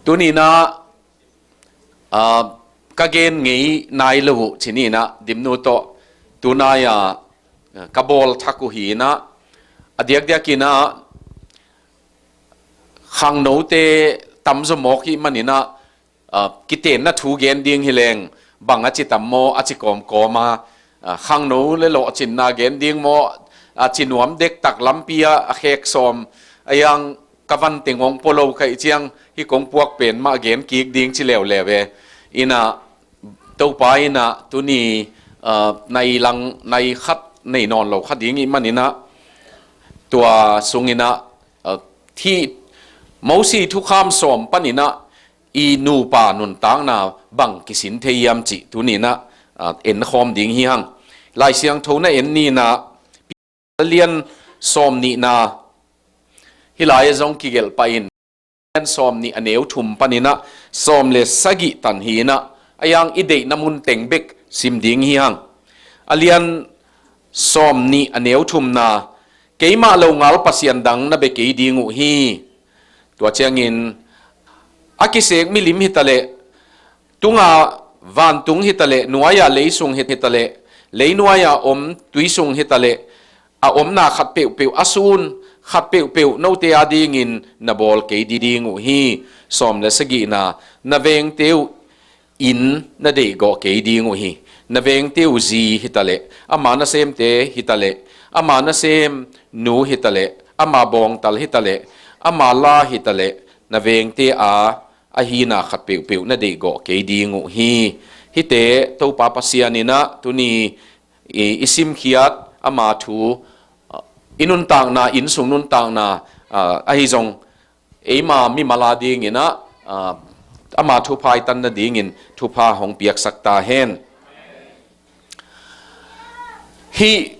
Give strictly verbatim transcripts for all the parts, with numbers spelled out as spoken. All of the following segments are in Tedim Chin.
Tuni-in ah, ah, ka gen ngei nai lo uh ci-in ah Dimnu tawh tunai-a, ah, ka bawl thak uh hi-in ah, a diakdiakin ah khangnote tamzaw mawk ahih manin ah, ah, kitenna thu gen ding hi leng bang a ci tam maw, a ci kawmkawm a, ah, khangno le lawhcinna gen ding maw, a ci nuam dektak lampi-a a khek sawm a, a yang ka van teng hong pua lo ka hih ciang hih kong puak pen mah gen kik ding ci leuleu e. In ah Topa in ah tuni, ah, nai lang, nai khat nei nawn lo kha ding ahih manin ah tua sungin ah, ah, hih Mosi thukham sawm panin ah i nupa nuntakna bang kisin thei hiam cih tuni-in ah, ah, enkhawm ding hi hang. Lai Siangtho na en ni-in ah, a lian sawm nihna, hih lai-ah zong kigelh pah in, a lian sawm nih a neu thum panin ah sawm le sagih tan hi-in ah, a yang i deihna mun teng bek sim ding hi hang. A lian sawm nih a neu thumna, keimah longal pasian dang na bia kei ding uh hi. Tua ciangin a kisek milim hi ta leh, tunga vantung hi ta leh, nuai-a leisung hi ta leh, leinuai-a om tuisung hi ta leh, a omna khat peuhpeuh, a sun khat peuhpeuh note adingin na bawl kei ding uh hi. Sawm le sagihna, na vengte uh in na deihgawh kei ding uh hi. Na vengte uh zi hi ta leh, ama nasemte hi ta leh, ama nasem nu hi ta leh, ama bawngtal hi ta leh, ama la hi ta leh, na vengte a, a hihna khat peuhpeuh na deihgawh kei ding uh hi. Hihte Topa Pasian in ah tuni i, i simkhiat ama thu, ah, i nuntakna, innsung nuntakna, ah, ahi zong eima mimal adingin ah, ah, ama thupha i tan nadingin thupha hong piaksak ta hen. Hih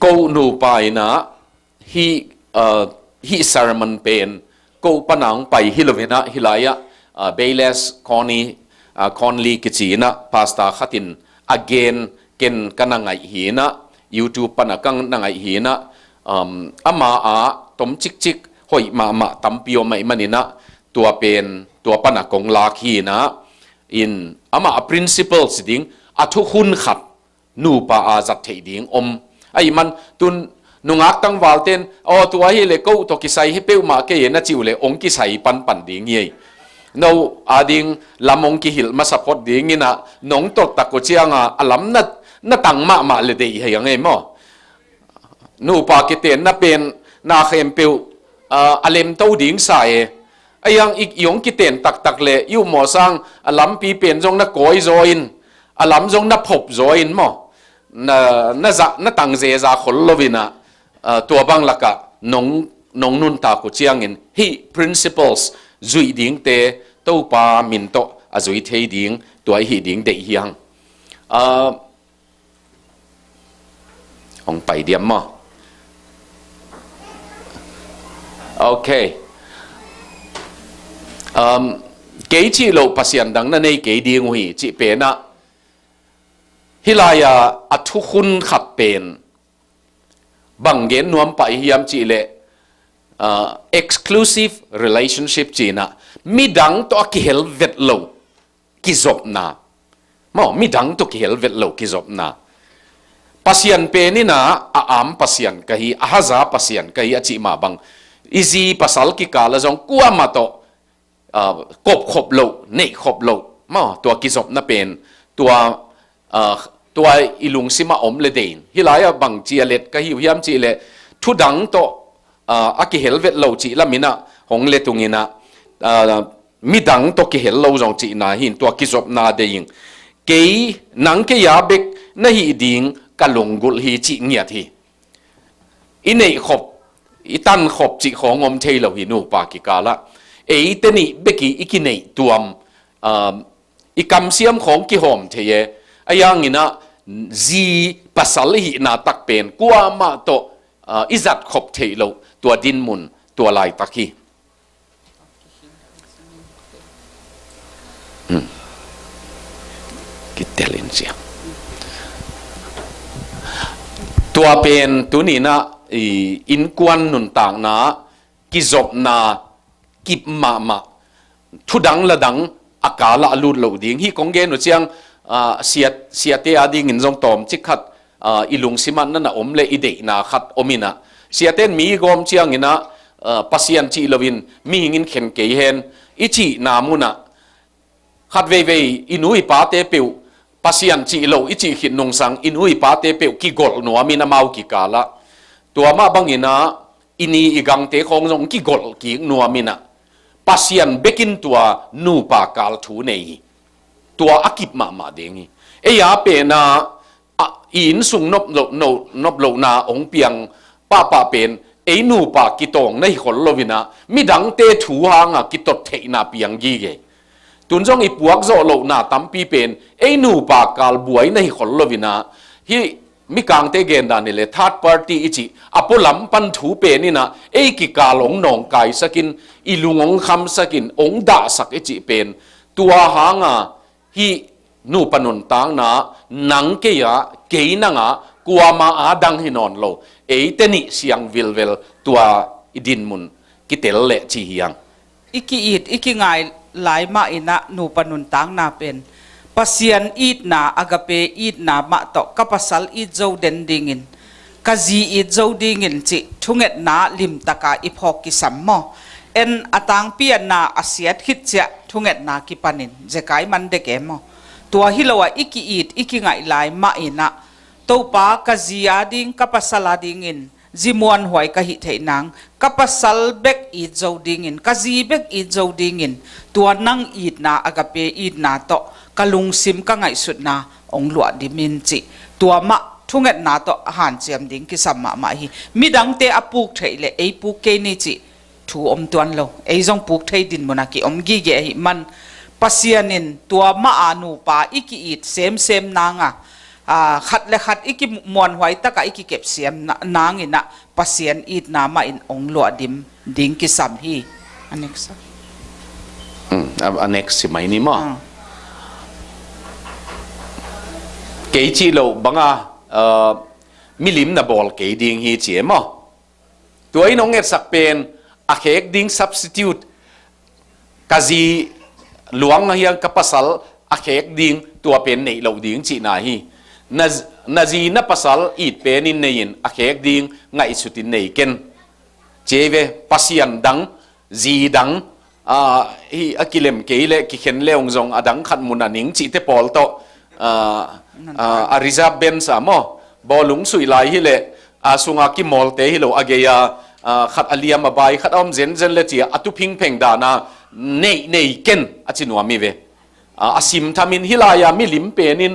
ko nupa in ah, hih, ah, hih sermon pen ko pan a hong pai hi lo-in ah, hih lai-ah, ah, Bayless Conley, ah, Conley kici-in ah pastor khat in a gen, ken ka na ngaih hi-in ah, YouTube pan a ka na ngaih hi-in ah, um, ama a tom cikcik hoih mahmah tampi om ahih manin ah, tua pen, tua pan a kong lak hi-in ah, in ama a principles ding, a thukhun khat nupa a zat theih ding om. Ahih man tun nungak tangvalte in, aw, tua hi leh ko tawh kisai hi peuhmah kei e na cih uh leh hong kisai panpan ding hi ei. No ading lam hong kihilh masa phot dingin ah, nong tolhtak uh ciangin a lam na, na tang mahmah leh deih hi hang ei maw. Nupa kitenna pen na khempeuh, ah, a lemto ding sa e. A yang i, i hong kiten taktak leh i upmawh sang a lampi pen zong na kawi zaw in, a lam zong na phop zaw in maw, na, na zah, na tang zeza khol lo-in ah, ah, tua bang lakah nong, nong nuntak uh ciangin hih principles zuih dingte Topa min tawh a zui thei ding, tua i hih ding deih hi hang. Ah, hong pai diam maw? Ok. Um, kei cih loh pasian dang na nei kei ding uh hi cih pen ah, hih lai-a a thukhun khat pen bang gen nuam pah hiam cih leh, ah, exclusive relationship ci-in ah, midang tawh a kihel vet lo kizopna. Maw, midang tawh kihel vet lo kizopna. Pasian pen in ah, a am Pasian ka hi, a haza Pasian ka hi a cih mah bang, i zi pasal kikal ah zong kuamah tawh, ah, kopkhop loh, neihkhop loh. Maw, tua kizopna pen, tua, ah, tua i lungsim ah om leh deih in. Hih lai-ah bangci a let ka hi uh hiam cih leh, thudang tawh, ah, a kihel vet lo cih lam in ah hong let ung in ah, ah, midang tawh kihel lo zong cihna hi in, tua kizopna deih in. Kei, nang kei a bek na hih ding ka lunggulh hi cih ngiat hi. I neihkhop, i tankhop cih khawng om thei lo hi nupa kikal ah. Eite nih bek i, i kineih tuam, ah, i kamsiam khawng kihawm thei e. A yang in ah zi pasal i hihna tak pen kuamah tawh, ah, i zatkhop theih loh tua dinmun, tua laitak hi. Hmm. Kitel in sia. Tua pen tuni-in ah i innkuan nuntakna kizopna kip mahmah, thudang ladang a kal ah a lut loh ding. Hih kong gen uh ciang, ah, siat, siate a dingin zong tawmcik khat, ah, i lungsim ah na na om le i deihna khat om in ah, siate in mi i gawm ciangin ah, ah, Pasian cih loin mihing in khen kei hen i cihna mun ah, khat veivei i nu i pate peuh, Pasian cih lo i cih khit nungsang i nu i pate peuh kigolh nuamin amau kikal ah, tua mah bangin ah i ni i gangte khawng zong kigolh kik nuamin ah, Pasian bekin tua nupa kal thu nei hi. Tua a kip mahmah ding hi. Ei a pen ah, ah, i innsung nop loh, no, nop lohna hong piang pahpah pen ei nupa kitawng na hi khol loin ah, midangte thu hanga kitot theihna piang gige. Tun zong i puak zawh lohna tampi pen ei nupa kal buai na hi khol loin ah, hih mikangte gendan hi le third party i cih a pualam pan thu pen in ah ei kikal hong nawngkaisakin, i lung hong khamsakin, hong dahsak i cih pen, tua hanga hih nupa nuntakna nang kei ah, kei nang ah, kuama a dang hi nawn lo, eite nih siang vilvel tua i dinmun kitel leh ci hi hang. I ki-it, i kingai lai mah in ah nupa nuntakna pen Pasian itna, agape itna mah tawh ka pasal it zo den dingin, ka zi it zo dingin cih thungetna limtaka i phawk kisam maw? En a tangpi a na a siat khit ciah thungetna kipanin zekai man dek e maw? Tua hi lo ah i ki-it, i kingaih lai mah in ah Topa, ka zi a ding, ka pasal a dingin zi muanhuai ka hih theih nang, ka pasal bek it zo dingin, ka zi bek it zo dingin, tua nang itna, agape itna tawh ka lungsim, ka ngaihsutna hong luah dim in cih, tua mah thungetna tawh a hanciam ding kisam mahmah hi. Midangte a puk theih le ei puk kei ni cih thu om tuan lo. Ei zong puk thei dinmun a kiom gige ahih man, Pasian in tua mah a nupa i ki-it semsem nanga, aa, khat le khat i kimuanhuai taka i kikepsiam na-, nangin ah Pasian itna mah in hong luah dim ding kisam hi. A next. Hmm, a, a next si mai ni maw? Ah. Kei cih loh banga, aa, milim na bawl kei ding hi ci e maw? Tua in hong etsak pen a khek ding substitute, ka zi luang a hiang ka pasal a khek ding tua pen neih loh ding cihna hi. Na, na zi na pasal it pen in nei in, a khek ding ngaihsut in nei ken. Ci ei ve, Pasian dang, zi dang, aa, hi a kilem kei le kikhen le hong zong a dang khat mun a ning cihte pawl tawh, aa, aa, a reserve bench a maw, bawlung suih lai hi le, a sunga kimawlte hi lo, a gei a, aa, khat a liam a bai, khat a om zenzen le ci a, a tu phingpheng dana neih nei ken a ci nuam hi ve. Aa, a simthamin hih lai-a milim penin,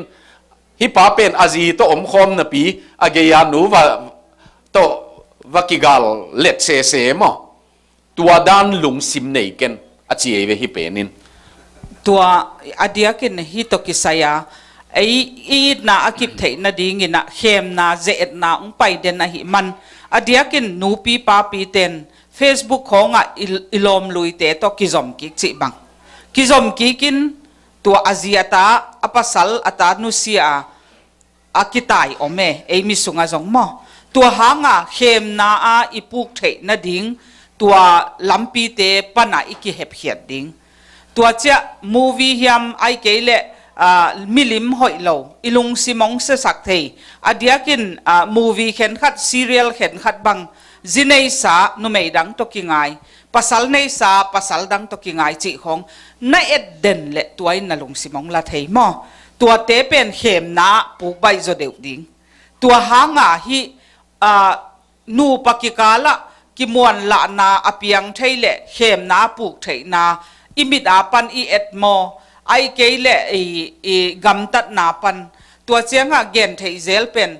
hih pa pen a zi tawh omkhawm napi, a gei a nu va tawh va kigal let sese maw? Tua dan lungsim nei ken a ci ei ve hih penin. Tua a diakin hih tawh kisai a, ei i itna a kip theih nadingin ah khemna, ze-etna hong pai den ahih man, a diakin nupi papi ten Facebook khawngah i, i lawmluite tawh kizom kik cih bang. Kizom kikin tua a zi a ta, a pasal a ta nusia a, a kitai om e, ei mi sungah zong maw? Tua hanga khemna a i puk theih nading tua lampite pana i kihepkhiat ding. Tua ciah movie hiam ai kei le, aa, milim hoih lo, i lungsim hong siasak thei. A diakin, aa, movie khenkhat, serial khenkhat bang, zi neisa numei dang tawh kingai, pasal neisa pasal dang tawh kingai cih khawng na et den le tua in na lungsim hong la thei maw? Tuate pen khemna puk baih zaw deuh ding. Tua hanga hih, aa, nupa kikalah kimuanlahna a piang thei le khemna puk theihna i mit a pan i et maw? Ai kei le i, i gamtatna pan. Tua ciangah gen theih zel pen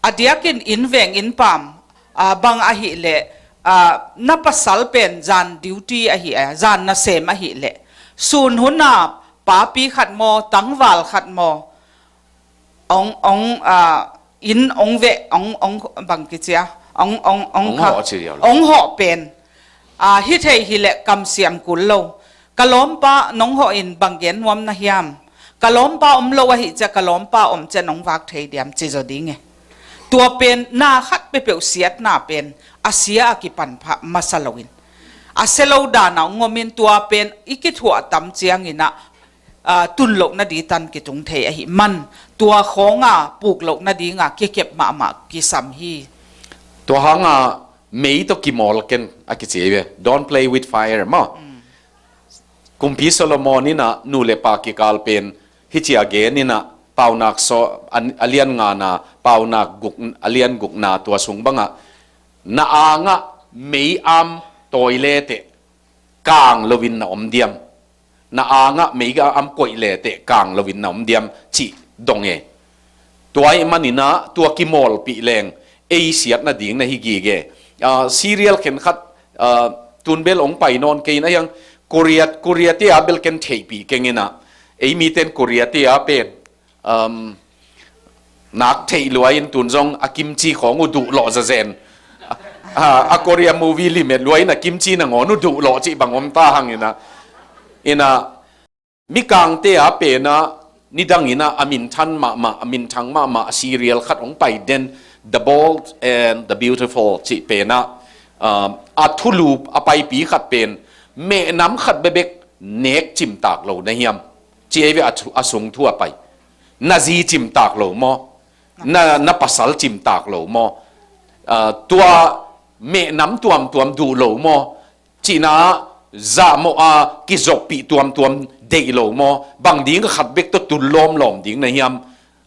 a diakin inn veng inn paam, aa, bang ahih leh, aa, na pasal pen zan duty ahih, aa, zan nasem ahih leh, sun huna papi khat maw, tangval khat maw, ong, ong, aa, inn ong veh, ong, ong, bang kicia, ong, ong, ong, ong kha, hawh ci lo. Ong hawh pen, aa, hi thei hi leh kamsiam kul lo. Ka lawmpa nong hawh in bang gen nuam na hiam? Ka lawmpa om lo ahih ciah ka lawmpa om ciah nong vak thei diam ci zaw ding e. Tua pen na khat peuhpeuh siatna pen a sia a kipan pha masa loin, a sia lo dan a hong om in tua pen i kithuah tam ciangin ah, aa, tun loh nading tan kitung thei ahih man tua khawng a puk loh nading a kikep mahmah kisam hi. Tua hang a mei tawh kimawl ken a kici ve. Don't play with fire maw. Kumpi Solomon in ah nu le pa kikal pen hih ci a gen in ah, Paunak saw a, a lian ngana, Paunak guk, a lian gukna tua sung bangah, na angah mei am tawi leteh kang loin na om diam? Na angah mei am koih leteh kang loin na om diam cih dong e. Tua ahih manin ah tua kimawlpih leng ei siat nading na hi gige. Ah, serial khenkhat, ah, tun bel hong pai nawn kei in ah, hiang Korea, Korea te a bel ken theihpih keng in ah, ei miten Korea te a pen, um, nak theih lua in tun zong a kimchi khawng uh duh lawh zazen. Ah, a Korea movie limit lua in a kimchi nangawn uh duh lawh cih bang om ta hang in ah. In ah, Mikangte a pen ah nidang in ah a minthang mahmah, a minthang mahmah a serial khat hong pai den, The Bold and the Beautiful cih pen ah, um, a thulu a paipi khat pen, mehnam khat bekbek nek cimtak lo na hiam? Ci ei ve a thu, a sung thu a pai. Na zi cimtak lo maw? Na, na pasal cimtak lo maw? Ah, tua mehnam tuamtuam duh lo maw? Cihna ah zahmawh a kizoppih tuamtuam deih lo maw? Bang ding a khat bek tawh tul lawmlawm ding na hiam?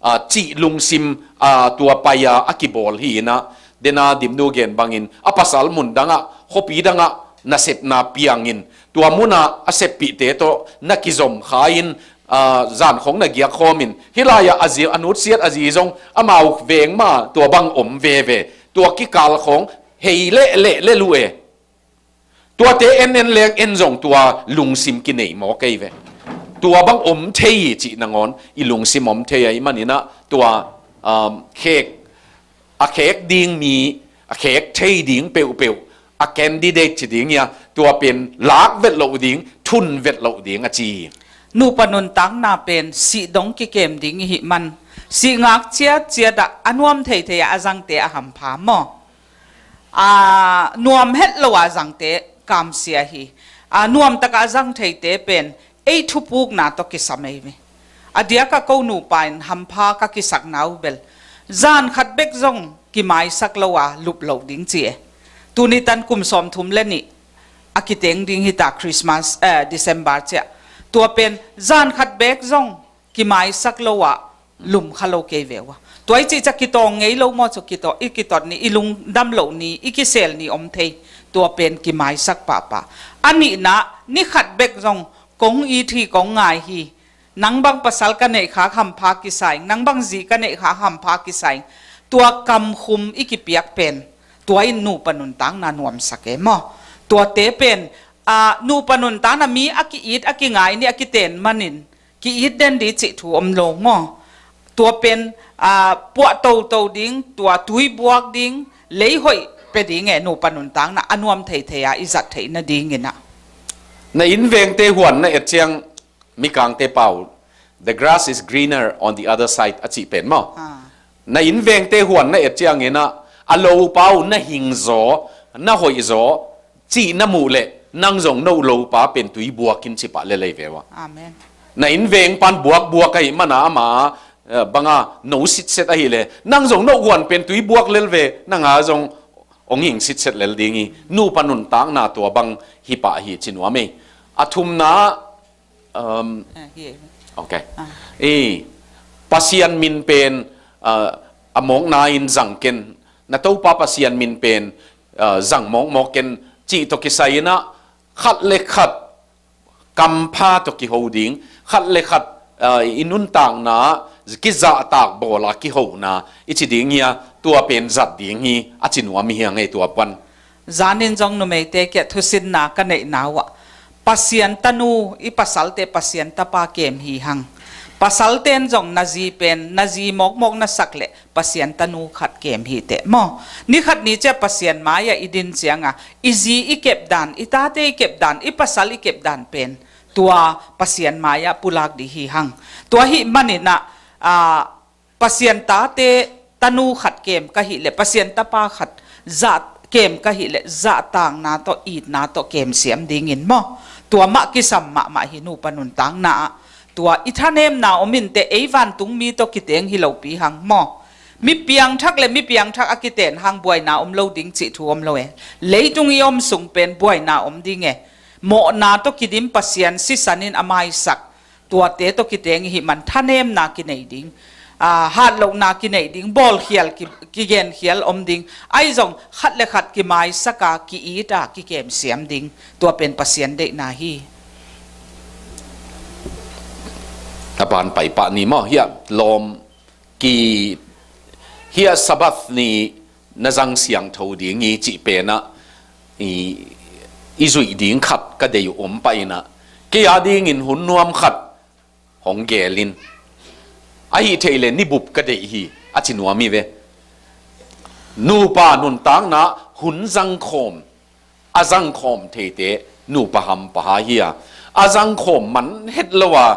Ah, cih lungsim, ah, tua pai a a kibawl hi in ah, dena Dimnu gen bangin a pasal mun dangah, khuapi dangah nasepna piangin tua munah a seppihte tawh na kizom kha in, ah, zan khawng na giak khawm in, hih lai-ah a zi, a nutsiat a zi zong amau veng mah tua bang om veve. Tua kikal khawng hei leh leh leh luh e. Tuate en en leng en zong tua lungsim kinei maw kei ve. Tua bang om thei cih nangawn i lungsim om thei ahih manin ah tua, um, khek, a khek ding mi, a khek thei ding peuhpeuh, a candidate ci ding hia, tua pen lak vet loh ding, thun vet loh ding a ci hi. Nupa nuntakna pen sih dong kikem ding i hih man, sih ngak ciatciat ah a nuam theithei ah a zangte a hampha maw? Aa, nuam het lo a zangte kamsia hi. Aa, nuam takah a zang theite pen ei thupukna tawh kisam ei ve. A diakah ko nupa in hampha ka kisakna uh bel zan khat bek zong kimaisak lo a lup loh ding ci e. Tuni tan kum sawmthum le nih a kiteng ding hita Christmas, eh, December ciah. Tua pen zan khat bek zong kimaisak lo ah lum kha lo kei ve uh a. Tua i cih ciah kitawng ngei lo maw, cu kitawh, i kitot ni, i lungdam loh ni, i kisel ni om thei. Tua pen kimaisak pahpah. A nihna, ni khat bek zong kong it hi, kong ngai hi. Nang bang pasal ka neih khak hampha kisa ing, nang bang zi ka neih khak hampha kisa ing. Tua kamkhum i kipiak pen tua in nupa nuntakna nuamsak e maw? Tuate pen, ah, nupa nuntakna mi a ki-it, a kingai ni, a kiten manin ki-it den ding cih thu om lo maw? Tua pen, aa, puah toto ding, tua tui buak ding, lei hoih pia ding e, nupa nuntakna a nuam theithei a i zat theih nadingin ah. Na inn vengte huan na et ciang, Mikangte pau, "The grass is greener on the other side," a cih pen maw? Ah. Na inn vengte huan na et ciangin ah, a lopa uh na hing zaw, na hoih zaw, cih na muh leh, nang zong no lopa pen tui buak in ci pah lel ei ve uh a. Amen. Na inn veng pan buakbuak ahih mana ama, eh, banga no sitset ahih leh, nang zong no huan pen tui buak lel ve, nang a zong hong hing sitset lel ding hi. Nupa nuntakna tua bang hi pah hi ci nuam ei. A thumna, um, ah, hi ei. Ok. Ah. I, Pasian min pen, ah, a mawkna in zang ken, na Topa Pasian min pen, ah, zang mawkmawk ken, cih tawh kisai in ah, khat le khat kampha tawh kiho ding, khat le khat, ah, i nuntakna, kizahtak bawl a kihona, i ci ding hi a, tua pen zat ding hi, a ci nuam hi hang ei tua pan. Zanin zong numeite kiah thusinna ka neihna uh ah, Pasian tanu, i pasalte Pasian tapa kem hi hang. Pasalte in zong na zi pen, na zi mawkmawk na sak leh, Pasian tanu khat kem hi teh maw? Ni khat ni ciah Pasian mai-ah i din ciangah, i zi i kep dan, i tate i kep dan, i pasal i kep dan pen tua Pasian mai-ah pulak ding hi hang. Tua ahih manin ah, ah, Pasian tate tanu khat kem ka hih leh, Pasian tapa khat zat kem ka hih leh zahtakna tawh, itna tawh kem siam dingin maw. Tua mah kisam mahmah hi nupa nuntakna ah. Tua i thanemna om inteh, ei vantungmi tawh kiteng hi lopi hang maw. Mi piangthak le mi piangthak a kiten hang buaina om lo ding cih thu om lo e. Leitung i om sung pen buaina om ding e. Mawhna tawh kidim, Pasian sisan in a maisak, tuate tawh kiteng i hih man thanemna kinei ding, aa, hatlohna kinei ding, bawlkhial ki, kigenkhial om ding. Ahi zong khat le khat kimaisak a, ki-it a, kikem siam ding. Tua pen Pasian deihna hi. A ban pai pah ni maw, hiah lawm ki, hiah Sabbath ni na zang siangtho ding hi cih pen ah i, i zuih ding khat ka deih uh om pah in ah, kei a dingin hun nuam khat hong gel in, ahih theih leh ni bup ka deih hi, a ci nuam hi ve. Nupa nuntakna hun zangkhawm, a zangkhawm theite nupa hampha hi a, a zangkhawm man het lo a,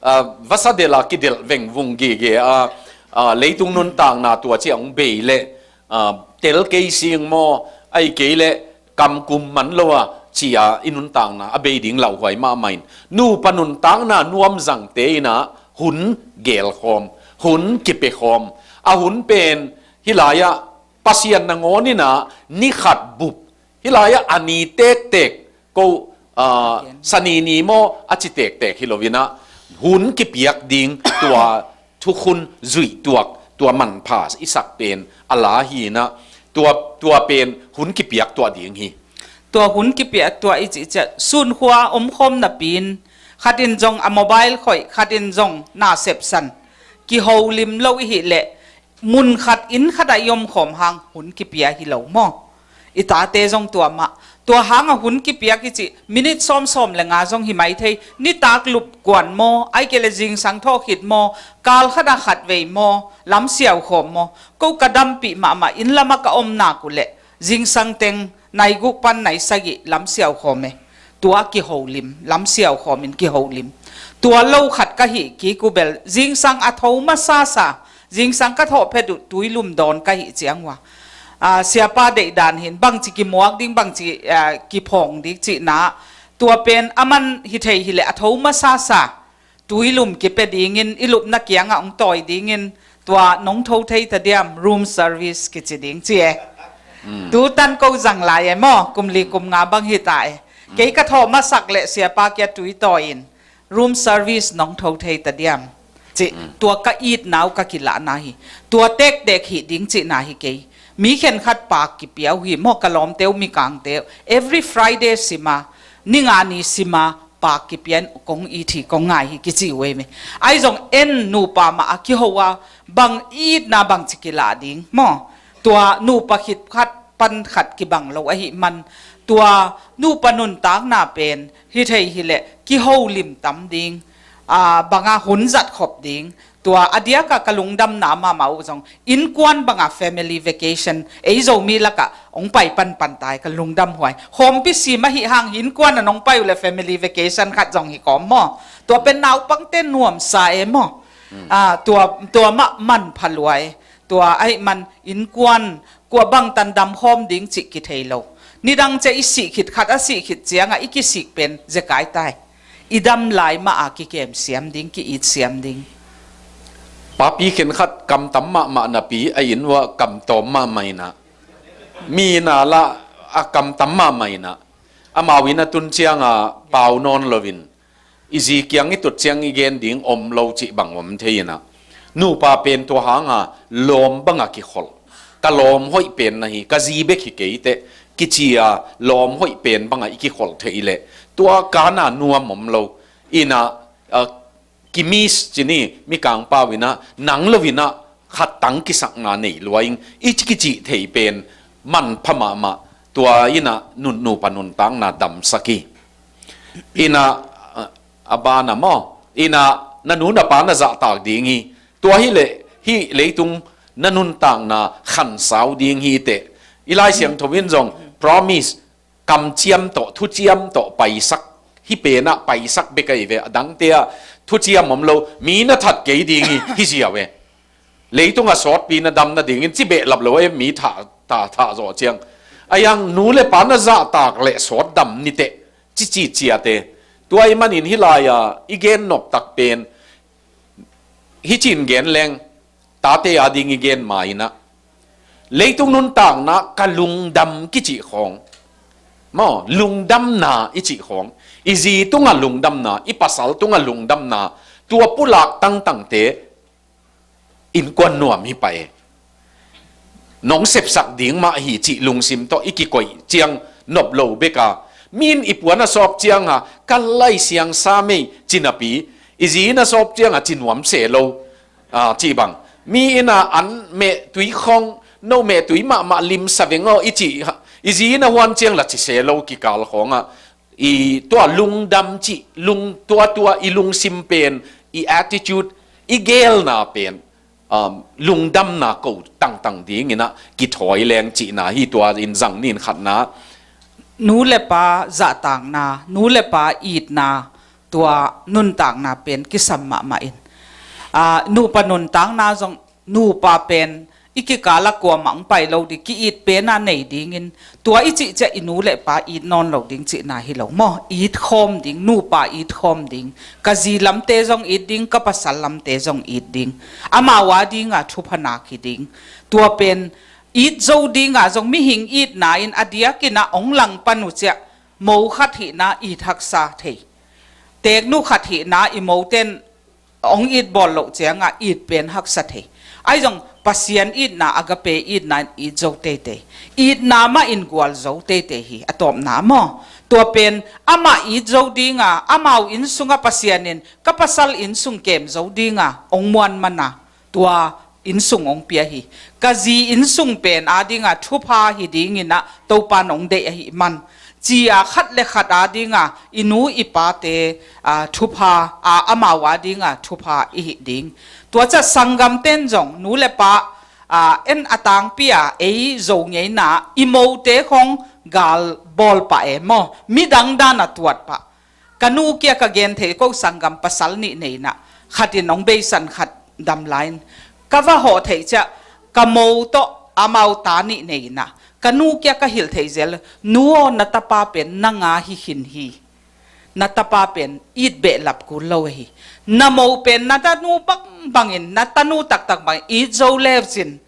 a, vasa delh a kidelh vengvung gige a, a, leitung nuntakna tua ciang hong bei leh, a, tel kei sing maw, ahih kei leh kamkum man lo a, ci a i nuntakna a bei ding lauhuai mahmah in, nupa nuntakna nuam zangte in ah hun gelkhawm, hun kipiakhawm, a hun pen hih lai-ah Pasian nangawn in ah ni khat bup, hih lai-ah a ni tektek, ko, aa, Sani ni maw, a ci tektek hi lo in ah, hun kipiak ding, tua thukhun zuih tuak, tua manpha i sak pen a la hi in ah, tua, tua pen hun kipiak tuah ding hi. Tua hun kipiak tuah i cih ciang, sunkhua omkhawm napi in, khat in zong a mobile khoih, khat in zong na sepsan, kiholim lo i hih leh, mun khat, inn khat ah i omkhawm hang hun kipia hi lo maw. I tate zong tua mah. Tua hang a hun kipiak i cih, minute sawmsawm le nga zong hi mai thei, nitak lup kuan maw, ahih kei leh zingsang thawh khit maw, kal khat ah khatvei maw, lamsiau khawm maw. Ko ka dampih mahmah, inn lam ah ka om nak uh leh, zingsang teng nai guk pan nai sagih lamsiau khawm e. Tua kiholim, lamsiau khawm in kiholim. Tua lo khat ka hih kik uh bel, zingsang a tho masasa, zingsang ka thawh phet uh tuilum dawn ka hih ciang uh a, aa, siapa deih dan hi in, bangci kimuak ding, bangci, aa, kiphawng ding cihna, tua pen a man hi thei hi leh a tho masasa, tuilum kipia dingin, i lupna kiangah hong tawi dingin, tua nong tho thei ta diam, room service kici ding ci e. Mm. Tu tan ko zang lai e maw, kum li kum nga bang hi ta e. Mm. Kei ka thawh masak leh siapa kiang tui tawi in, room service nong tho thei ta diam, ci. Mm. Tua ka itna uh ka kilahna hi. Tua tektek hih ding cihna hi kei. Mi khenkhat pak kipia uh hi maw, ka lawmte uh, mikangte uh. Every Friday sim a, ni nga ni sim a, pak kipia in kong it hi, kong ngai hi kici uh ei ve. Ahi zong en nupa mah a kiho a, bang itna bangci kilah ding maw. Tua nupa khit khat pan khat kibang lo ahih man, tua nupa nuntakna pen hi thei hi leh kiholim tam ding, aa, bang a hun zat khop ding. Tua a diak a ka lungdamna mahmah uh zong, innkuan bang a family vacation, ei Zomi lak ah hong pai panpan ta hi, ka lungdam huai. Khawmpi sim ahih hang innkuan ah nong pai uh leh family vacation khat zong hi kawm maw. Tua pen naupangte nuamsa e maw. Mm. Aa, tua, tua mah manpha lua e. Tua ahih man innkuan kua bangtan damkhawm ding cih kithei lo. Nidang ciang i sih khit, khat a sih khit ciangah i kisik pen zekai ta hi. I dam lai mah a kikem siam ding, ki-it siam ding. Papi khenkhat kam tam mahmah napi, a inn uah kam tawm mahmah in ah, mi na lah a kam tam mahmah in ah, amau inn a tun ciangah pau nawn loin, i zi kiang i tut ciang i gen ding om lo cih bang om thei in ah, nupa pen tua hang a lawm bang a kikholh. Ka lawm hoih pen na hi, ka zi bek hi kei teh, kici a lawm hoih pen bang a i kikholh theih leh, tua kan a nuam om lo. In ah, a, ki-miss ci ni, mikang pau in ah, nang lo in ah khat tang kisakna nei lua ing, i ci kicih thei pen manpha mahmah. Tua in ah nun, nupa nuntakna damsak hi. In ah, a, a ban ah maw, in ah na nu na pa na zahtak ding hi. Tua hi leh hih leitung na nuntakna khansau ding hi teh. I Lai Siangtho in zong promise, kamciam tawh, thuciam tawh paisak, hih pen ah paisak bek ahi ve, a dangte ah thuciam om lo, mi na that kei ding hi, hi ziau e. Leitung a sawtpi na dam nadingin ci behlap lo e, mi thah, thah, thah zawh ciang. Aiang nu le pa na zahtak le sawt dam niteh, cici ciate. Tua i manin hih lai-a i gen noptak pen, hih cin gen leng, tate a ding i gen ma inah, leitung nuntakna ka lungdam kicih khawng, maw, lungdamna i cih khawng, i zi tungah lungdamna, i pasal tungah lungdamna, tua pulak tangtangte innkuan nuam hi pah e. Nong sepsak ding mah hi cih lungsim tawh i kikoih ciang nop lo beka, mi in i puan a sawp cianga ka lai siang sa mei ci napi, i zi in a sawp cianga ci nuam se lo, ah, cih bang. Mi in a an meh tui khawng, no meh tui mahmah limsa veng aw i cih, i zi in a huan ciang la ci se lo kikal khawngah, i tua lungdam cih, lung, tua, tua i lungsim pen, i attitude, i gelna pen, um, lungdamna ko tangtang dinginah kithawi leng cihna hi. Tua in zang nin khatna, nu le pa zahtakna, nu le pa itna, tua nuntakna pen kisam mahmah in, ah, nupa nuntakna zong, nupa pen i kikala kuamah hong pai lo ding, ki-it pena nei dingin, tua i cih ciah i nu le pa it nawn lo ding cihna hi lo maw? It khawm ding, nupa it khawm ding, ka zi lamte zong it ding, ka pasal lamte zong it ding, amau a dinga thupha nak hi ding. Tua pen it zo dinga zong mihing itna in a diakinah hong langpan uh ciah, mo khat hihna it haksa thei, teknu khat hihna i moten hong it bawl loh cianga it pen haksa thei. Ahi zong Pasian itna, agape itna in it zo teitei. Itna mah in gual zo teitei hi, a tawpna maw? Tua pen amah it zo dinga, amau innsungah Pasian in ka pasal innsung kem zo dinga hong muan mana, tua innsung hong pia hi. Ka zi innsung pen a dinga thupha hi dinginah Topa in hong deih ahih man, cia khat le khat a dinga i nu i pate, a, thupha, a, amau a dinga thupha i hih ding. Tua ciah sanggamten zong nu le pa, a, en a tangpi a ei Zo ngeina i mote khawng gal bawl pah e maw? Midang dan a tuat pah. Ka nu kia ka gen thei, ko sanggam pasal nih nei inah, khat in hong beisan, khat dam lai-in ka va hawh theih ciah, ka mo tawh amau ta nih nei inah, ka nu kia ka hilh thei zel, nu aw, na tapa pen nang a hi khin hi. Na tapa pen it behlap kul lo ahi. Na mo pen na tanu bangbangin, na tanu taktak bangin it zo lecin,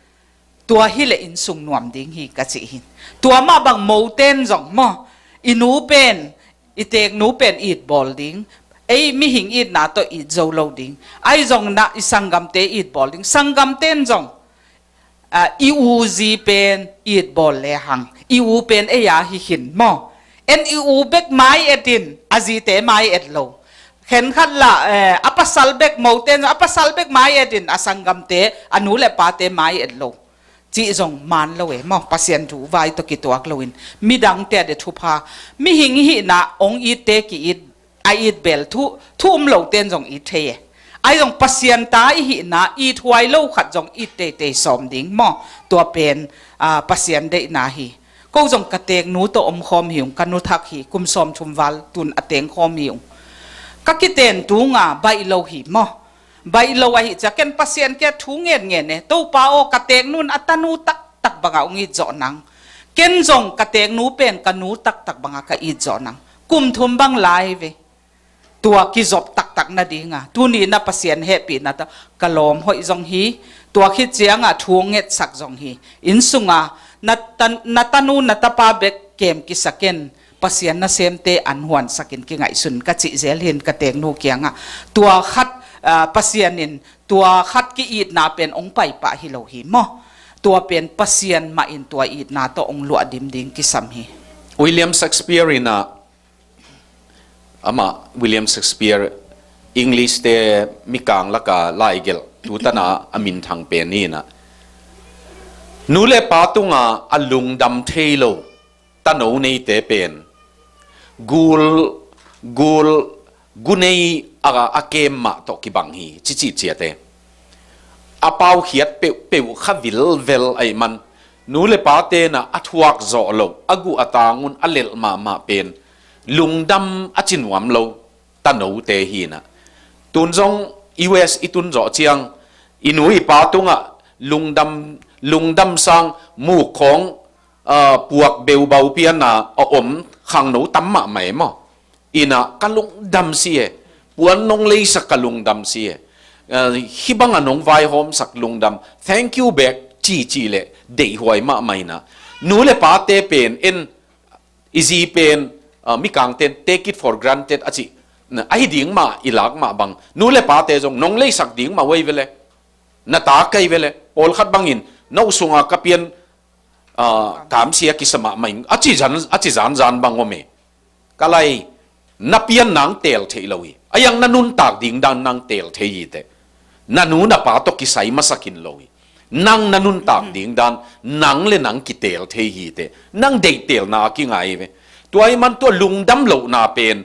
tua hileh innsung nuam ding hi, ka cih hi. Tua mah bang moten zong maw, i nu pen, i teknu pen it bawl ding, ei mihing itna tawh it zo lo ding. Ahi zong na i sanggamte it bawl ding. Sanggamten zong, a, i u zi pen it bawl lehang, i u pen ei a hi khin maw? En i u bek mai etin, a zite mai et lo. Khenkhat la, eh, a pasal bek, moten zong a pasal bek mai etin, a sanggamte, a nu le pate mai et lo cih zong man lo e maw? Pasian thu vai tawh kituak loin, midangte a dia thupha, mihing hihna hong itte ki-it, a it bel thu, thu um loten zong it thei e. Ahi zong Pasian ta i hihna, it huai lo khat zong it teitei sawm ding maw? Tua pen, a, Pasian deihna hi. Ko zong ka teknu tawh om khawm hi ung, ka nu thak hi, kum sawmthum val tun a teng khawm hi ung. Ka kiten tunga baih lo hi maw? Baih lo ahi ciah ken Pasian kia thu ngetnget e, Topa aw, ka teknu in a tanu taktak banga hong it zawh nang. Ken zong ka teknu pen ka nu taktak banga ka it zawh nang. Kum thum bang lai ve. Tua kizop taktak nadinga tuni na Pasian hehpihna tawh ka lawm hoih zong hi. Tua khit cianga thu hong ngetsak zong hi. Innsunga na tan-, na tanu na tapa bek kem kisa ken, Pasian nasemte an huansakin kingaihsun, ka cih zel hin ka teknu kiangah. Tua khat, ah, Pasian in tua khat ki-itna pen hong paipah hi lo hi maw? Tua pen Pasian mah in tua itna tawh hong luahdim ding kisam hi. William Shakespeare in ah, amah William Shakespeare, English te mikang laka laigelh tutana a minthang pen hi inah, nu le pa tunga a lungdam thei lo tano neite pen gul, gul, gunei a, a kem mah tawh kibang hi, cici ciate. A paukhiat peuhpeuh kha vilvel ahih man, nu le pa tenah a thuak zawh loh, a guh a tangun a lelh mahmah pen lungdam a ci nuam lo tanote hi inah. Tun zong U S i tun zawh ciang, i nu i pa tungah lungdam, lungdam sang muk khawng ah, puak beubau pianna a om khangno tam mahmah e maw. Inah ka lungdam si e. Puan nong leisak ka lungdam si e. Ah, hih banga nong vaihawmsak lungdam. Thank you bek cici le deihhuai mahmah inah. Nu le pate pen en i zi pen, ah, mikangten take it for granted a cih. Na, ahi ding mah i lak mah bang. Nu le pate zong nong leisak ding mah uh ei vele. Na ta kei vele. Pawlkhat bangin no sunga ka pian, ah, kamsia kisa mahmah in a ci zan, a ci zanzan bang om e. Ka lai, na pian nang teel theih lo hi. A iang na nuntak ding dan nang teel thei hi teh. Na nu na pa tawh kisai masakin lo hi. Nang na nuntak ding dan nang le nang kiteel thei hi teh. Nang deihtelna a kingai ve. Tua ih man tua lungdam lohna pen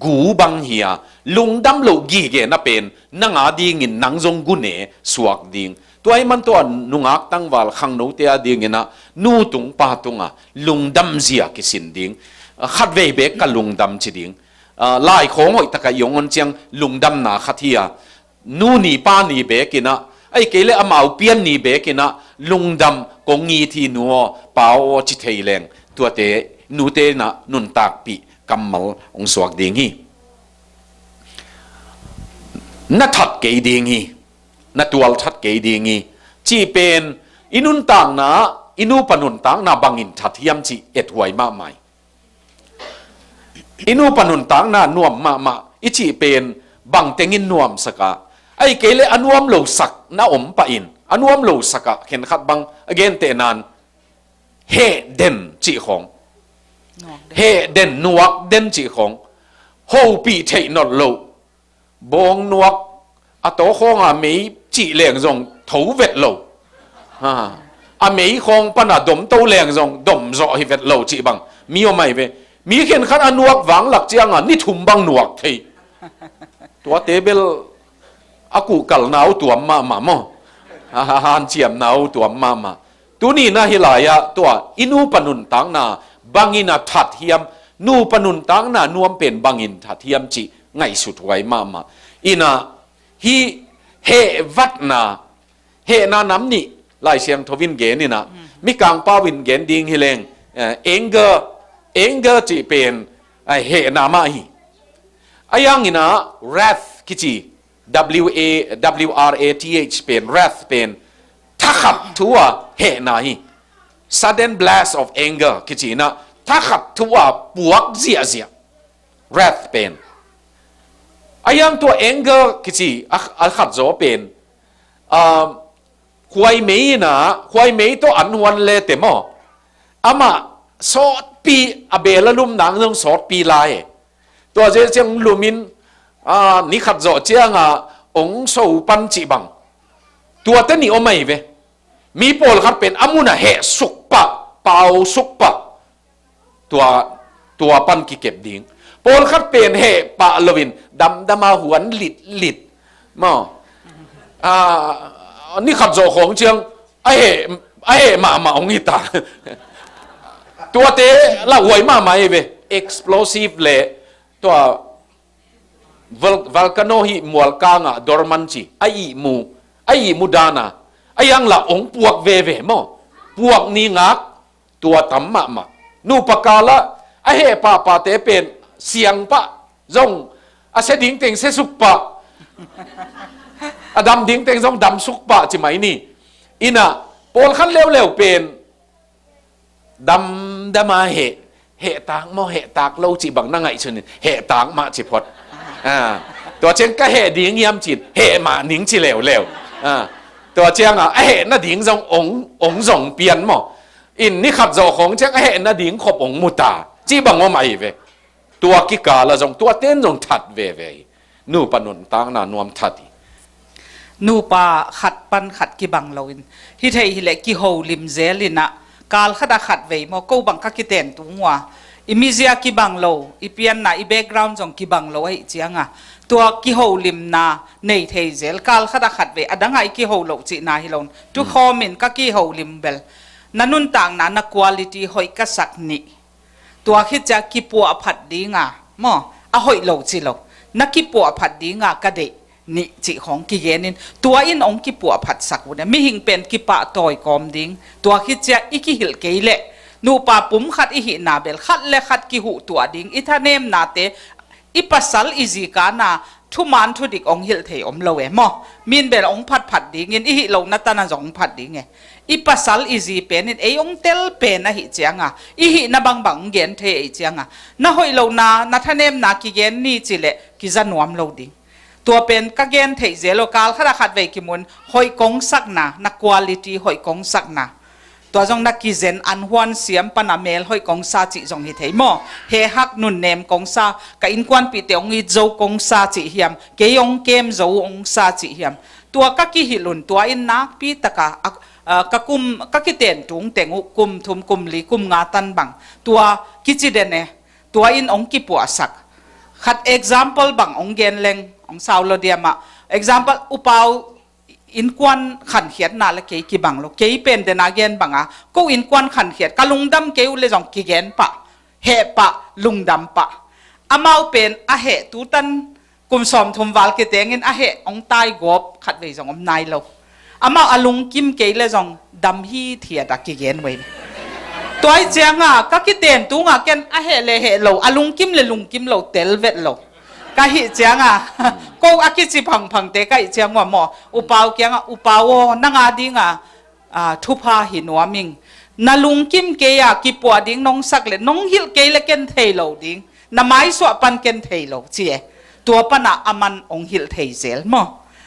gu bang hi a, lungdam loh gige na pen nang a dingin nang zong gu ne suak ding. Tua ih man tua nungak tangval khangnote a dinginah nu tung pa tunga lungdam zia kisin ding. Ah, khatvei bek ka lungdam ci ding. Ah, lai khawng hoih takah i ong on ciang lungdamna khat hi a, nu ni pa ni bekinah, ahi kei le amau pian ni bekinah lungdam kong it hi nu aw pa aw ci thei leng tuate nute inah nuntakpih kammal hong suak ding hi. Na that kei ding hi. Na tual that kei ding hi. Cih pen i nuntakna, i nupa nuntakna bangin that hiam cih ethuai mahmah hi. I nupa nuntakna nuam mahmah i cih pen bangtengin nuamsak a, ahi kei le a nuam losak na om pah in, a nuam losak ah khenkhat bang a gentehnan heh den cih khawng. Nuak den. Heh den, nuak den cih khawng. Hopih theih nolh loh. Bawng nuak a taw khawnga mei cih leng zong tho vet lo. Ha. A mei khawng pana dom to leng zong dom zawh hi vet lo cih bang mi om ahi ve. Mi khenkhat a nuak vanglak cianga ni thum bang nuak thei. Tuate bel a kuhkalna uh tuam mahmah maw. A hanciamna uh tuam mahmah. Tuni na hi lai-ah tua i nupa nuntakna bangin a that hiam, nupa nuntakna nuam pen bangin that hiam cih ngaihsut huai mahmah. Inah hih hehvatna, hehna nam nih Lai Siangtho in gen inah, Mikang pau in gen ding hi leng, eh, anger, anger cih pen, eh, hehna mah hi. A iang inah wrath kici, W A, W R A T H pen, wrath pen thakhat thu a hehna hi. Sudden blast of anger kici inah thakhat thu a puak ziahziah. Wrath pen. A iang tua anger kici a, a khat zaw pen, ah, khuaimei inah, khuaimei tawh an huan le te maw. Amah sawtpi a bel a lum nang zong sawtpi lai. Tua zia ciang lumin, ah, ni khat zawh cianga ong so pan cih bang. Tuate nih om ahi ve. Mi pawlkhat pen a munah heh suk pah, pau suk pah. Tua, tua pan kikep ding. Pawlkhat pen heh pah loin damdama huan litlit. Maw. Ah, ni khat zawh khawng ciang a heh, a heh mahmah hong hita. Tuate lauhuai mahmah hi ve. Explosive le tua vol-, volcano hih mualkangah dorman ci a ihmu, a ihmu dana a iang lah hong puak veve maw. Puak ni ngak tua tam mahmah. Nupa kalah a heh pahpahte pen siang pah zong a sia dingteng sia suk pah, a dam dingteng zong dam suk pah ci mai ni. Inah pawlkhat leuleu pen damdama heh, heh tak maw, heh tak lo cih bang na ngaihsun in, heh tak mah ci phot. Ah, tua ciang ka heh ding hiam cin, heh mah ning ci leuleu. Ah, tua ciangah a heh nading zong ong, ong zong pian maw. In ni khat zawh khawng ciang a heh nading khop ong muta cih bang om ahi ve. Tua kikala zong tuaten zong that veve hi. Nupa nuntakna nuam that hi. Nupa khat pan khat kibang loin hi thei hileh kiholim zel inah kal khat a khat vei maw, ko bang ka kiten tung uh a, i mizia kibang lo, i pianna, i background zong kibang lo ahih cianga tua kiholimna nei thei zel. Kal khat a khat vei, a dangah i kiho loh cihna hi lo. Tu khawmin ka kiholim bel na nuntakna na quality hoih ka sak nih. Tua khit cia kipuahphat dinga maw, a hoih lo ci lo, na kipuahphat dinga ka deih nih cih khawng kigenin tua in hong kipuahphatsak uh ne. Mihing pen kipahtawi kawm ding, tua khit cia i kihilh kei leh Nupa pum khat i hihna bel khat le khat kihuhtuah ding, i thanemnate, i pasal i zikana thuman thudik hong hilh thei om lo e maw? Min bel hong phatphat dingin i hih lohna tana zong hong phat ding e. I pasal i zi pen in ei hong tel pen ahih cianga, i hihna bangbang hong gen thei ahih cianga, na hoih lohna, na thanemna kigen ni cileh kiza nuam lo ding. Tua pen ka gen theih zel aw, kal khat a khat vei kimun, hoih kongsakna, na quality hoih kongsakna. Tua zong na kizen an huan siam pana mel hoih kongsa cih zong hi thei maw? He hak nunnem kongsa, ka innkuanpihte hong it zo kongsa cih hiam, kei hong kem zo kongsa cih hiam. Tua ka kihilh un, tua in nakpi taka, a, a, ka kum, ka kiten tung teng uh, kum thum, kum li, kum nga tan bang. Tua kici den e, tua in hong kipuahsak. Khat example bang hong gen leng, hong sau lo diam ah. Example, upau innkuan khankhiatna le kei kibang lo. Kei pen dena gen banga, ko innkuan khankhiat, ka lungdam kei uh le zong kigen pah, heh pah, lungdam pah. Amau pen a heh tutan kum sawmthum val kitengin a heh hong tai gawp khat vei zong om nai lo. Amau a lungkim kei le zong dam hithiat a kigen vei. Tua ahih cianga ka kiten tunga ken a heh le heh lo, a lungkim le lungkim lo tel vet lo. Ka hih cianga ko a kici phangphangte ka hih cianga maw, upau kianga, upau aw, nanga dinga, a, thupha hi nuam ing. Na lungkim kei a kipuah ding nong sak le, nong hilh kei le ken thei lo ding, na maisuah pan ken thei lo ci e. Tua pana aman hong hilh thei zel maw?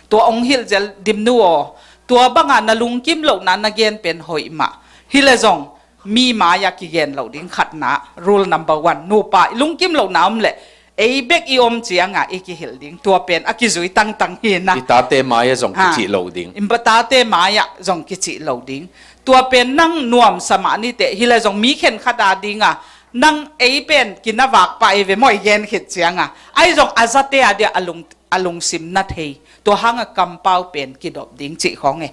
Tua hong hilh zel, Dimnu aw. Tua banga na lungkim lohna na gen pen hoih mah. Hi le zong mi mai-ah kigen lo ding khatna, rule number one. Nupa i lungkim lohna om le, ei bek i om cianga i kihilh ding. Tua pen a kizui tangtang hi na. I tate mai-ah zong, ha, kicih lo ding. I tate mai-ah zong kicih lo ding. Tua pen nang nuamsa mah niteh, hi le zong mi khenkhat a dinga, nang ei pen kinavak pah ei ve maw i gen khit cianga. Ahi zong a zate a dia a lung a lungsim na thei, tua hanga kampau pen kidop ding cih khawng e.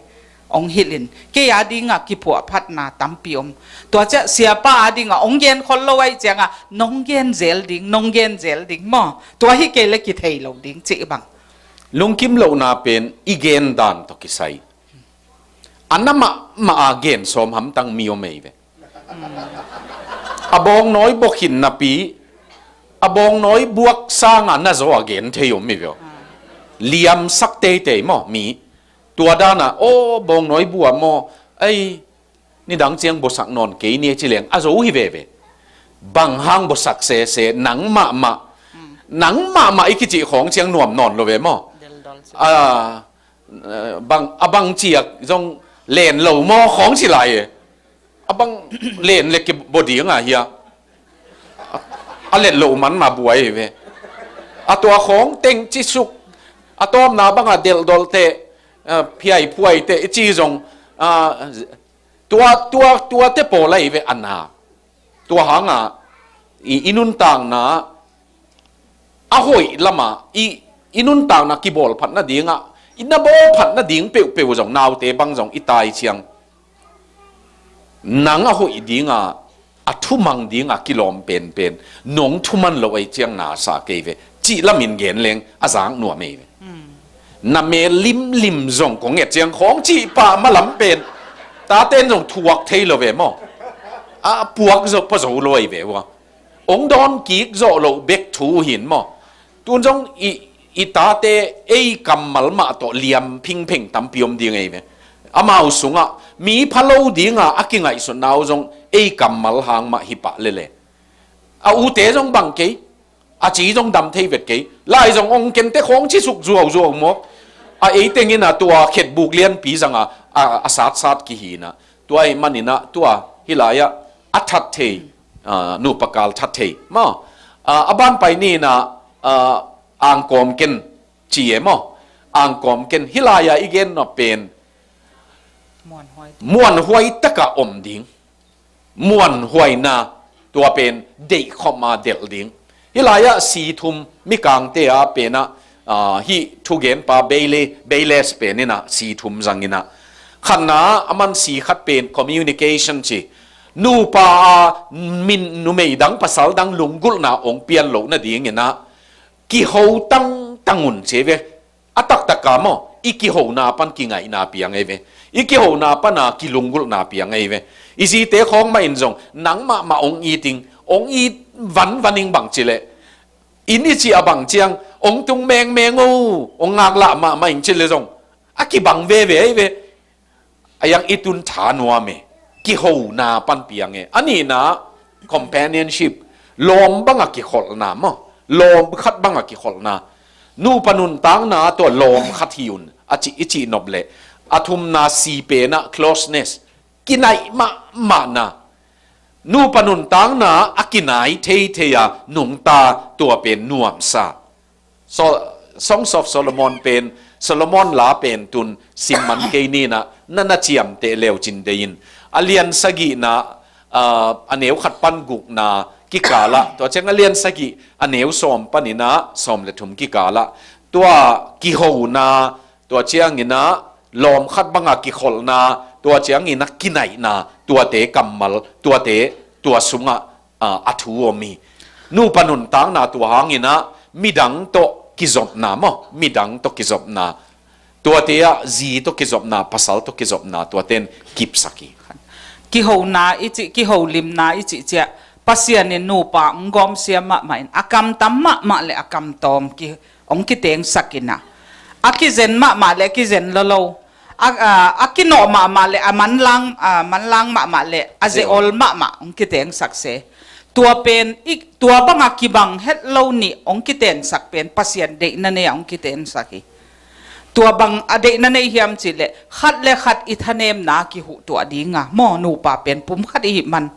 Hong hilhin, kei a dinga kipuahphatna tampi om. Tua ciah siapa a dinga hong gen khol lo ahih cianga, nong gen zel ding, nong gen zel ding maw? Tua hi kei le kithei lo ding cih bang. Lungkim lohna pen i gen dan tawh kisai. A na mahmah a gen sawm hamtang mi om ei ve. A bawngnawi bawkhin napi, a bawngnawi buak sanga na zaw a gen thei om hi veo. Liamsak teitei maw mi? Tua dana, aw, bawngnawi bua maw, ei, nidang ciang bawsak nawn kei ni ci leng a zo hi veve. Bang hang bawsak sese, nang mahmah, nang mahmah i kicih khawng ciang nuam nawn lo ve maw? A, eh, bang, a bang ciak zong len lo maw khawng ci lai e. A bang len le kibawding a hia. A, a let lo man ma buai ve. A tua khawng teng cisuk. A tawmna banga delhdolte, eh, phiaiphuaite i ci zong, ah, tua, tua, tuate pawl ahi ve a na. Tua hanga i, i nuntakna a hoih lama i, i nuntakna kibawlphat nadinga, i na bawlphat nading peuhpeuh zong naute bang zong i tai ciang. Nang a hoih dinga, a thumang dinga kilawm penpen, nong thuman lo ei ciang na sa kei ve. Cih lamin gen leng a zak nuam ei ve. Na mel limlim zong kong et ciang khawng cih pah malam pen. Taten zong thuak thei lo ve maw? A puak zo pa zo lo ei ve ua. Ong dawn kik zawh loh bek thu hin maw? Tun zong i, i tate ei kammal mah tawh liam phingpheng tampi om ding ei ve. Amau sungah mi pha lo dinga a kingaihsutna uh zong ei kammal hang mah hi pah lele. A ute zong bang kei, a ci zong dam thei vet kei. Lai zong ong kente khawng cisuk zuauzuau mawk. A ei tengin a tua khetbuk lianpi zanga a, a satsat kihina. Tua ei manina tua hi lai-ah a that thei, a, nupa kal that thei. Ma, a, a banpai nina, a, angkawm ken ci e maw? Angkawm ken hi lai-ah i gen nop pen muanhuai taka om ding. Muanhuaina tua pen deihkhopma delh ding. Hi lai-ah si thum mikangte a penah, ah, hih thugenpa Bailey, Bayles peninah si thum zanginah. Khatna a man si khat pen communication ci. Nupa a min numei dang pasal dang lunggulhna ong pian loh nadinginah kiho tangtang un ci ve. A taktaka maw? i kihona pan kingaihna piang ei ve. I kihona pana kilunggulhna piang ei ve. I zite khawng mah in zong nang mahmah ong it ing, ong it vanvan ing bang cileh, inn i cih a bang ciang ong tung mengmeng o, ong ngaklah mahmah ing cileh zong a kibang veve ei ve. A iang i tun tha nuam e. Kihona pan piang e. A nihna, companionship. Lawm banga kikholhna maw. Lawm khat banga kikholhna. Nupa nuntakna tua lawm khat hi un. A cih, i cih nop leh. A thumna si penah closeness. Kinaih mahmahna. Nupa nuntakna a kinai theithei a nungta tua pen nuamsa. So, Songs of Solomon pen, Solomon la pen tun simman kei ninah, na na ciamteh leucin deihin. A lian sagihna, ah, a neu khat pan gukna kikalah, tua ciang a lian sagih a neu sawm paninah, sawm le thum kikalah. Tua kihona, tua cianginah, lawm khat banga kikholhna, tua cianginah kinaihna, tuate kammal, tuate, tua sungah, ah, a thu om hi. Nupa nuntakna tua hanginah midang tawh kizopna maw, midang tawh kizopna. Tuate ah zi tawh kizopna, pasal tawh kizopna, tuaten kipsak hi. Kihona i cih, kiholimna i cih ciah, Pasian in nupa hong gawmsiam mahmah in, a kamtam mahmah le a kamtawm ki, hong kitengsak inah. A kizen mahmah le a kizen lolo. A, a, a kinawh mahmah le a manlang, a manlang mahmah le a zeol mahmah hong kitengsak se. Tua pen, i, tua banga kibang het lo nih hong kitengsak pen, Pasian deihna nei a hong kitengsak hi. Tua bang a deihna nei hiam cihleh, khat le khat i thanemna kihuhtuah dinga, maw nupa pen pum khat i hih man.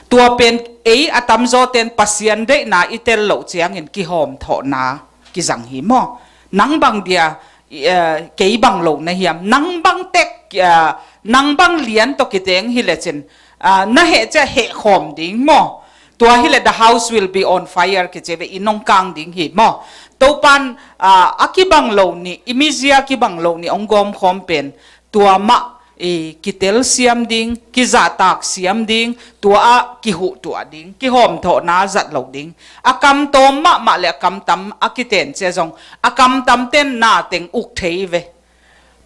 Tua pen ei a tamzawten Pasian deihna i tel loh ciangin kihawmthawhna kizang hi maw. Nang bang dia, eh, kei bang lo na hiam, nang bang tek, eh, nang bang lian tawh kiteng hi lecin, ah, na heh ciah heh khawm ding maw. Tua hileh the house will be on fire kici ve, i nong kang ding hi maw. Topan, ah, a kibang lo nih, i mizia kibang lo nih hong gawmkhawm pen, tua mah, i kitelsiam ding, kizahtak siam ding, tua ah kihuhtuah ding, kihawmthawhna zat lo ding. A kamtawm mahmah le a kamtam a kiten cia zong, a kamtam ten na teng uk thei ve.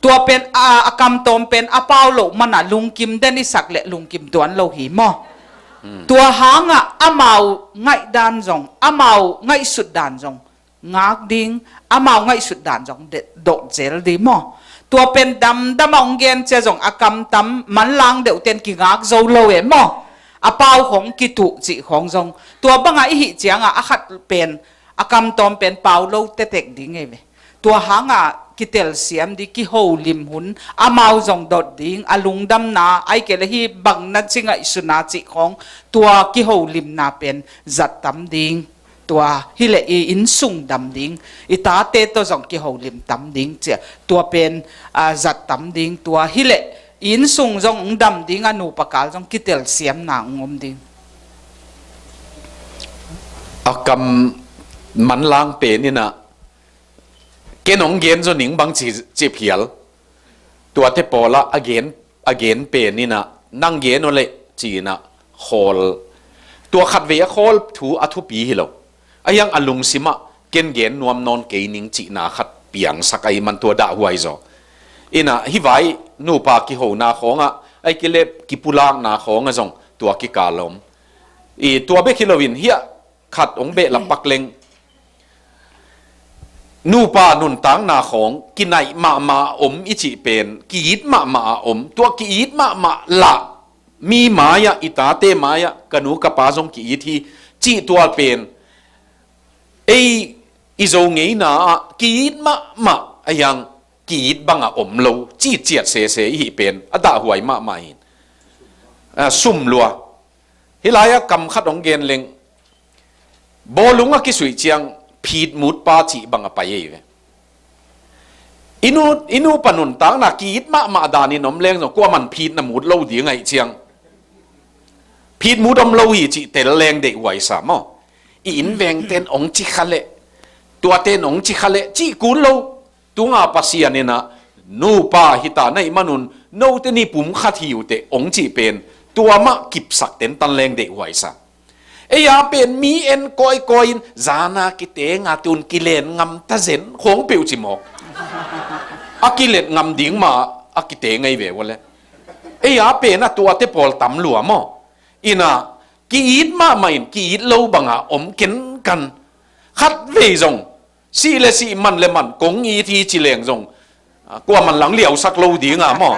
Tua pen, a, a kamtawm pen a pau loh mana lungkim den i sak le lungkim tuan lo hi maw. Tua hangah amau ngaihdan zong, amau ngaihsut dan zong ngak ding, amau ngaihsut dan zong de, dot zel ding maw. Tua pen damdam a hong gen cia zong a kamtam manlang deuh ten kingak zo lo e maw. A pau khong kituh cih khong zong. Tua banga i hih cianga a khat pen, a kamtawm pen pau lo tetek ding e ve. Tua hanga kitelsiam ding, kiholim hun, amau zong dot ding, a lungdamna, ai kei le hi bang na ci ngaihsutna cih khong, tua kiholimna pen zat tam ding. Tua hileh i innsung dam ding, i tate tawh zong kiholim tam ding cia. Tua pen, a, zat tam ding, tua hileh i innsung zong dam ding, a nupa kal zong kitelsiamna om ding. A kam manlang pen inah, ken hong gen zaw ning bang ci, ci phial. Tuate pawlah a gen, a gen pen inah, nang gen aw leh ci inah khawl. Tua khatvei a khawl thu a thupi hi lo. A hiang a lungsimah ken gen nuam nawn kei ning cihna khat piangsak ahi man tua dahhuai zaw. Inah hih vai nupa kihona khawngah, ai kei le kipulakna khawngah zong tua kikal om. I tua bek hi loin hiah khat hong behlap pak leng. Nupa nuntakna khawng kinaih mahmah a om i cih pen, ki-it mahmah a om, tua ki-it mahmah lah mi mai-ah, i tate mai-ah, ka nu ka pa zong ki-it hi cih tua pen, ei i Zo ngeina ah ki-it mahmah a hiang, ki-it banga om lo, citciat sese i hih pen a dahhuai mahmah in. A, sum lua. Hih lai-ah kam khat hong gen leng, bawlung a kisuih ciang phitmut pa cih banga pai ei ve. I nu, i nupa nuntakna ki-it mahmah danin om leng zong kuaman phitna mut lo ding ahih ciang, phitmut om lo hi cih tel leng deihhuai sa maw. I innvengten hong ci kha leh, tuaten hong ci kha leh cih kun lo. Tunga Pasian inah, nupa hita na hih manun, note ni pum khat hi uh teh hong cih pen, tua mah kipsak tentan leng deihhuai sa. Ei a pen mi en kawikawi in, zana kitenga tun kilen ngam ta zen khong peuh ci mawk. A kilet ngam ding mah a kite ngei ve ua le. Ei a pen a tuate pawl tam lua maw? Ina, ki-it mahmah in ki-it lo banga om kenkan. Khat vei zong sih le sih, man le man kong it hi ci leng zong, ah, kuaman lang liausak lo dinga maw?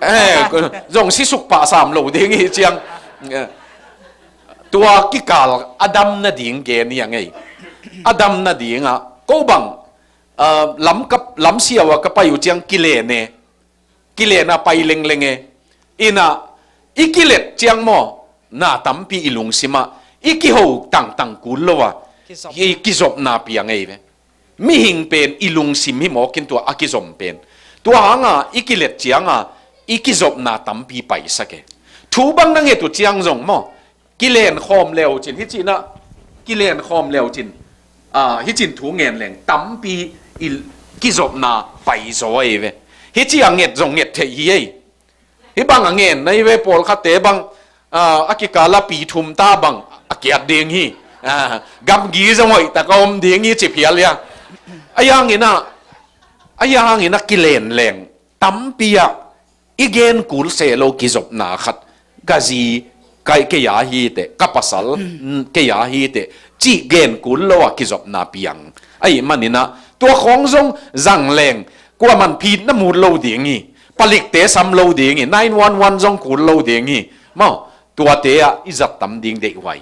Eh, zong sisuk pah sam lo ding hi ciang. Eh, tua kikal a dam nading gen hi a ngei. A dam nadinga ko bang, ah, lam ka, lam siau a ka pai uh ciang kilen e. Kilen a pai lengleng e. Ina, i kilet ciang maw, na tampi i lungsimah i kiho tangtang kul lo a, kizop, i kizopna piang ei ve. Mihing pen i lungsim hi mawkin tua a kizom pen. Tua hanga i kilet cianga i kizopna tampi paisak e. Thu bang na nget uh ciang zong maw, kilen khawm leucin, hicina kilen khawm leucin, ah, hicin thu ngen leng tampi i kizopna paizaw ei ve. Hici a nget zong nget theih hi ei. Hi bang a ngen na hi ve, pawlkhatte bang, ah, a kikala pi thum ta bang a kiat ding hi. Ah, gamgi zong hoih taka om ding hi ci phial ia. A iangina, a iangina kilen leng tampi ah i gen kul se lo kizopna khat, ka zi, ka, kei a hi teh, ka pasal, mm, kei a hi teh, cih gen kul lo a kizopna piang. Ahi manina tua khawng zong zang leng kuaman phit na mut lo ding hi. Palikte sam lo ding hi. Nine one one zong kul lo ding hi. Maw, tuate ah i zat tam ding deihhuai.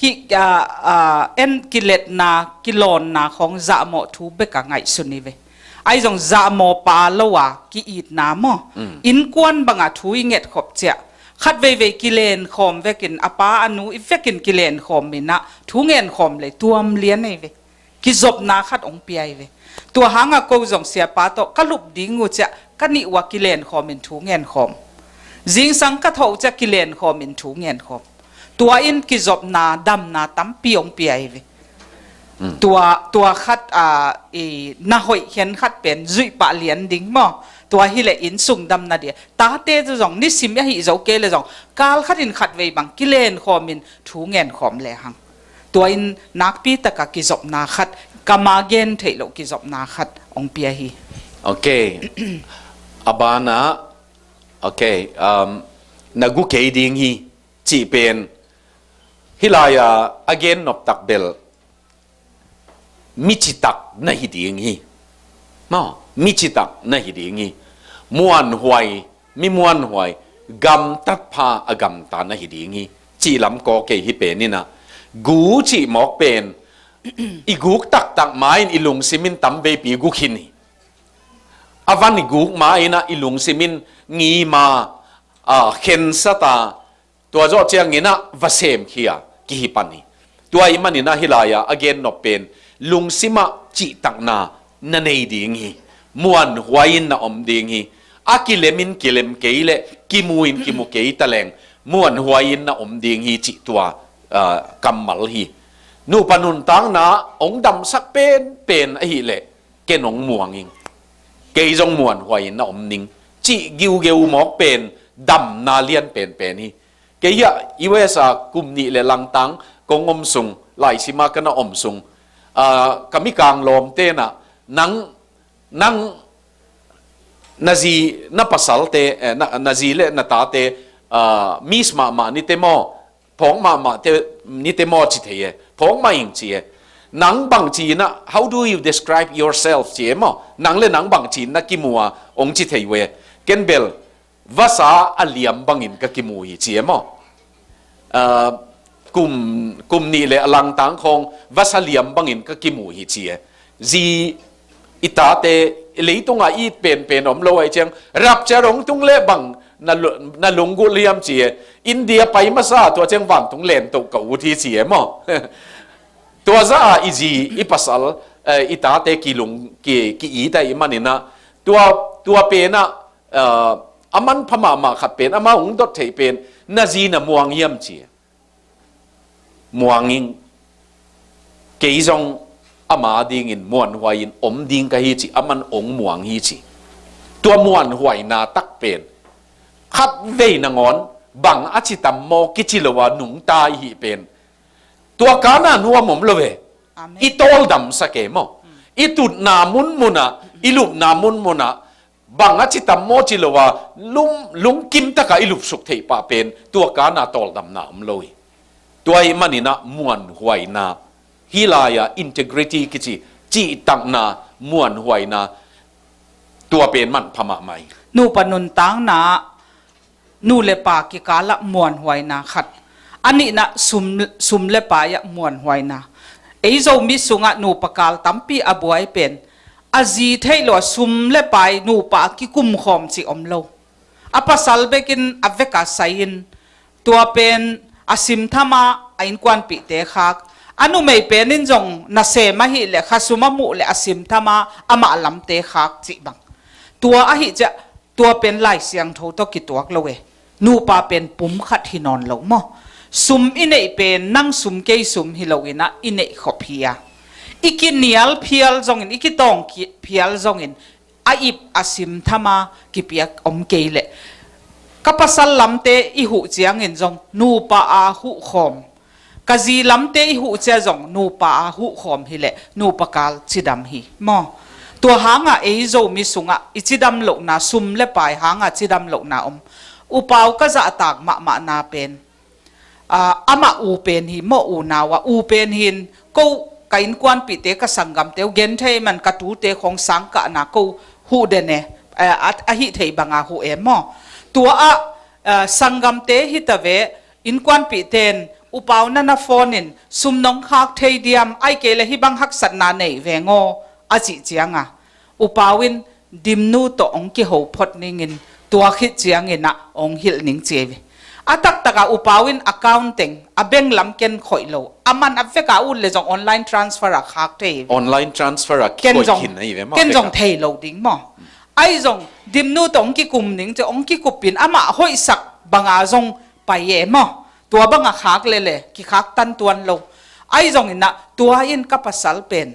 Hih, ah, ah, en kiletna, kilawnna khawng zahmawh thu beka ngaihsun hi ve. Ahi zong zahmawh pa lo a ki-itna maw? Mm. Innkuan banga thu i ngetkhop ciah, khat veivei kilenkhawm vekin, a pa a nu i vekin kilenkhawm inah thu ngenkhawm lei tuam lian ei ve. Kizopna khat hong pia hi ve. Tua hanga ko zong siapa tawh ka lup ding uh ciah ka nih uh a kilenkhawm in thu ngenkhawm. Zingsang ka thawh uh ciah kilenkhawm in thu ngenkhawm. Tua in kizopna, damna tampi hong pia hi ve. Mm. Tua, tua khat, a, i, na hoih khen khat pen zuih pah lian ding maw? Tua hileh inn sung damna dia. Tate cu zong nisim a hih zo kei le zong kal khat in khat vei bang kilenkhawm in thu ngenkhawm lehang. Tua in nakpi taka kizopna khat, kama gen theih loh kizopna khat hong pia hi. Ok. A banah, ok, um, na gu kei ding hi cih pen, hih lai-a a gen noptak bel, mi citak na hi ding hi. Maw, mi citak na hi ding hi. Muanhuai, mi muanhuai, gamtat pha a gamta na hi ding hi. Cih lam kaw kei hi pen inah, gu cih mawk pen, i guk taktak ma-in i lungsim in tamveipi gu khin hi. A van i guk ma inah i lungsim in ngima, a, khensata, tua zawh cianginah va semkhia kihi pan hi. Tua ih maninah hih lai-ah a gennop pen lungsimah cihtakna na nei ding hi. Muanhuai in na om ding hi. A kilemin kilem kei le kimu in kimu kei taleng muanhuai in na om ding hi cih tua, ah, kammal hi. Nupa nuntakna hong damsak penpen ahileh ken hong muang ing. Kei zong muanhuai in na om ning cih giugeu mawk pen damna lian penpen hi. Kei hiah U S a kum nih le langtang kong om sung, laisima ka na om sung, ah, ka mikang lawm tenah nang, nang na zi, na pasalte, eh, na, na zi le na tate, ah, miss mahmah nite maw, phawng mahmah te, nite maw ci thei e, phawng mah ing ci e. Nang bang ci inah, how do you describe yourself ci e maw? Nang le nang bang ci inah kimu a hong ci thei uh e. Ken bel vasa a liam bangin ka kimu hi ci e maw? Ah, kum, kum nih le a langtang khawng vasa liam bangin ka kimu hi ci e. Zi i tate, leitungah it penpen om lo ahih ciang rapture hong tung le bang na lu-, na lunggulh hiam ci e. India pai masa tua ciang vantung lentoh ka ut hi ci e maw? Tua zah a i zi, i pasal, eh, i tate kilung, ki, ki-it ahih maninah tua, tua penah, ah, a manpha mahmah khat pen, amah hong dot theih pen, na zi na muang hiam ci e. Muang ing. Kei zong ama dingin muanhuai in om ding ka hi ci, aman hong muang hi ci. Tua muanhuaina tak pen khat vei nangawn bang a ci tam maw kici lo a nungta i hih pen tua kana nuam om lo ve. Amen. I tawldamsak e maw? I tutna munmunah I lupna munmunah bang a ci tam maw ci lo a lum, lungkim takah i lupsuk theih pah pen tua kana tawldamna om lo hi. Tua ih maninah muanhuaina, hih lai-ah integrity kici, cihtakna, muanhuaina, tua pen manpha mahmah hi. Nupa nuntakna, nu le pa kikalah muanhuaina khat. A nihna sum, sum le pai-ah muanhuaina. Ei Zomi sungah nupa kal tampi a buai pen a zi theih lo a sum le pai nupa a kikumkhawm cih om lo. A pasal bekin a veka sai-in tua pen a simthama a innkuanpihte khak. A numei penin zong nasem ahih leh khasum a muh leh a simthama amah lamte khak cih bang. Tua ahih ciah tua pen Lai Siangtho tawh kituak lo e. Nupa pen pum khat hi nawn lo maw? Sum i neih pen nang sum kei sum hi loinah i neih khop hi a. I kinial phial zongin, i kitawng ki-, phial zongin, a ip a simthama kipiak om kei leh. Ka pasal lamte i huh ciangin zong nupa a huh khawm. Ka zi lamte i huh cia zong nupa a huh khawm hileh nupa kal cidam hi maw? Tua hanga ei Zomi sungah i cidam lohna, sum le pai hanga cidam lohna om. Upau ka zahtak mahmahna pen, ah, amah u pen hi maw, unau a u pen hin ko ka innkuanpihte, ka sanggamte uh, genthei man ka tute khong sangkahna ko huh den e, eh, a, a hih thei banga huh e maw? Tua ah, ah, sanggamte hi ta ve, innkuanpihte in upau na na phone in sum nong khak thei diam, ai kei le hih bang haksatna nei veng aw a cih cianga upau in Dimnu tawh hong kiho phot ningin tua khit cianginah hong hilh ning ci hi ve. A taktakah upau in account teng a bank lam ken khoih lo, a man a veka ut le zong online transfer a khak thei hi ve. Online transfer a ken zong, khin ahi ve maw, ken veka zong thei lo ding maw? Ai zong Dimnu tawh hong kikum ning ci, hong kikupin amah hoihsak banga zong pai e maw? Tua banga khak lele kikhak tantuan lo. Ai zonginah tua in ka pasal pen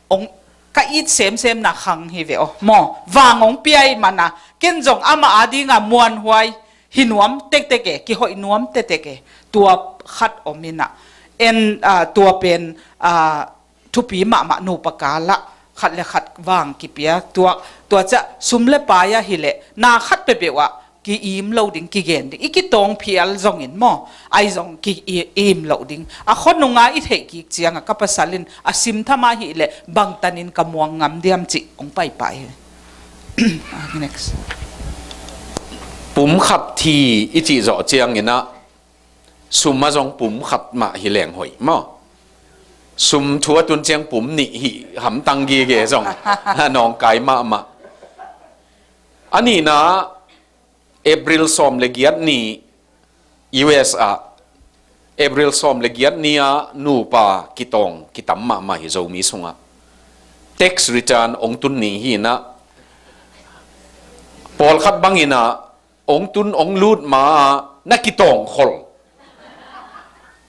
hong ka it semsemna khang hi ve aw maw? Vang hong pia ih mana ken zong amah adinga muanhuai hi nuam tektek e, kihoih nuam tektek e. Tua khat om inah en, ah, tua pen, ah, thupi mahmah nupa kalah khat le khat vang kipia. Tua, tua ciah sum le pai ahileh na khat peuhpeuh ah ki-im lo ding, kigen ding, i kitawng phial zongin maw, ai zong ki-im lo ding. A khonunga i theih kik cianga ka pasal in a simthama hileh bangtanin ka muang ngam diam cih hong paipah hi. Ah, next. Pum khat thi i cih zawh cianginah sum a zong pum khat mah hi leng hoih maw? Sum thu a tun ciang pum nih hih hamtang gige zong nawngkai mahmah. A nihna April sawm le giat ni U S ah, April sawm le giat ni-a nupa kitawng kitam mahmah hi Zomi sungah. Tax return hong tun ni hi inah, pawlkhat banginah hong tun hong lut ma-a na kitawng khol.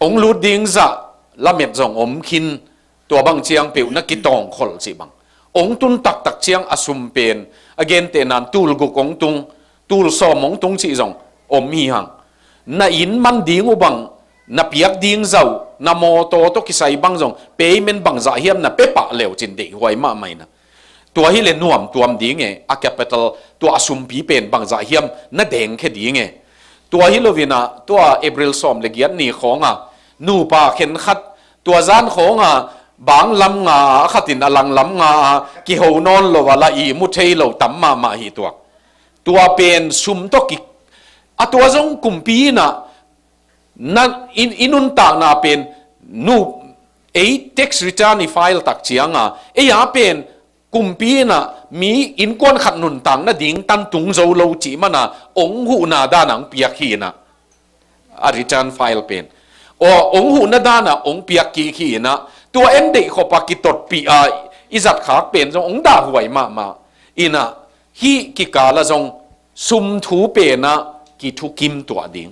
Hong lut ding zah lamet zong om khin. Tua bang ciang peuh na kitawng khol cih bang. Hong tun taktak ciang a sum pen a gentehnan tul guk hong tung, tul sawm hong tung cih zong om hi hang. Na inn man ding uh bang, na piak ding zah uh, na mawtaw tawh kisai bang zong payment bangzah hiam na pia pah leu cin deihhuai mahmah inah. Tua hileh nuam tuam ding e, a capital, tua a sumpi pen bangzah hiam na dengkhia ding e. Tua hi loinah tua April sawm le giat ni khawnga nupa khenkhat tua zan khawnga bang lam nga a khatin a lang lam nga a kiho nawn lo a la ihmu thei lo tam mahmah hi tuak. Tua pen sum tawh ki, a tua zong kumpi inah na in, i nuntakna pen nu, ei tax return i file tak cianga ei a pen kumpi inah mi innkuan khat nuntak nading tan tung zo lo cih mana hong huhna dana hong piak hi inah. A return file pen aw hong huhna dana hong piak kik hi inah, tua en deih khop a kitotpih a i zatkhak pen zong hong dahhuai mahmah inah. Hih kikala zong sum thu penah kithukim tuah ding,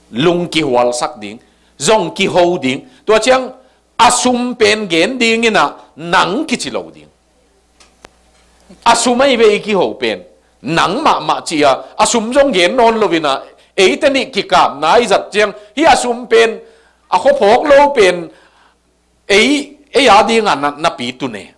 lung kihualsak ding, zong kiho ding. Tua ciang a sum pen gen dinginah nang kici lo ding. A sum ahi ve i kiho pen, nang mahmah ci-a a sum zong gen nawn loinah eite nih kikapna i zat ciang hih a sum pen a khuaphawk lo pen ei, ei a dinga na, na pi tun e.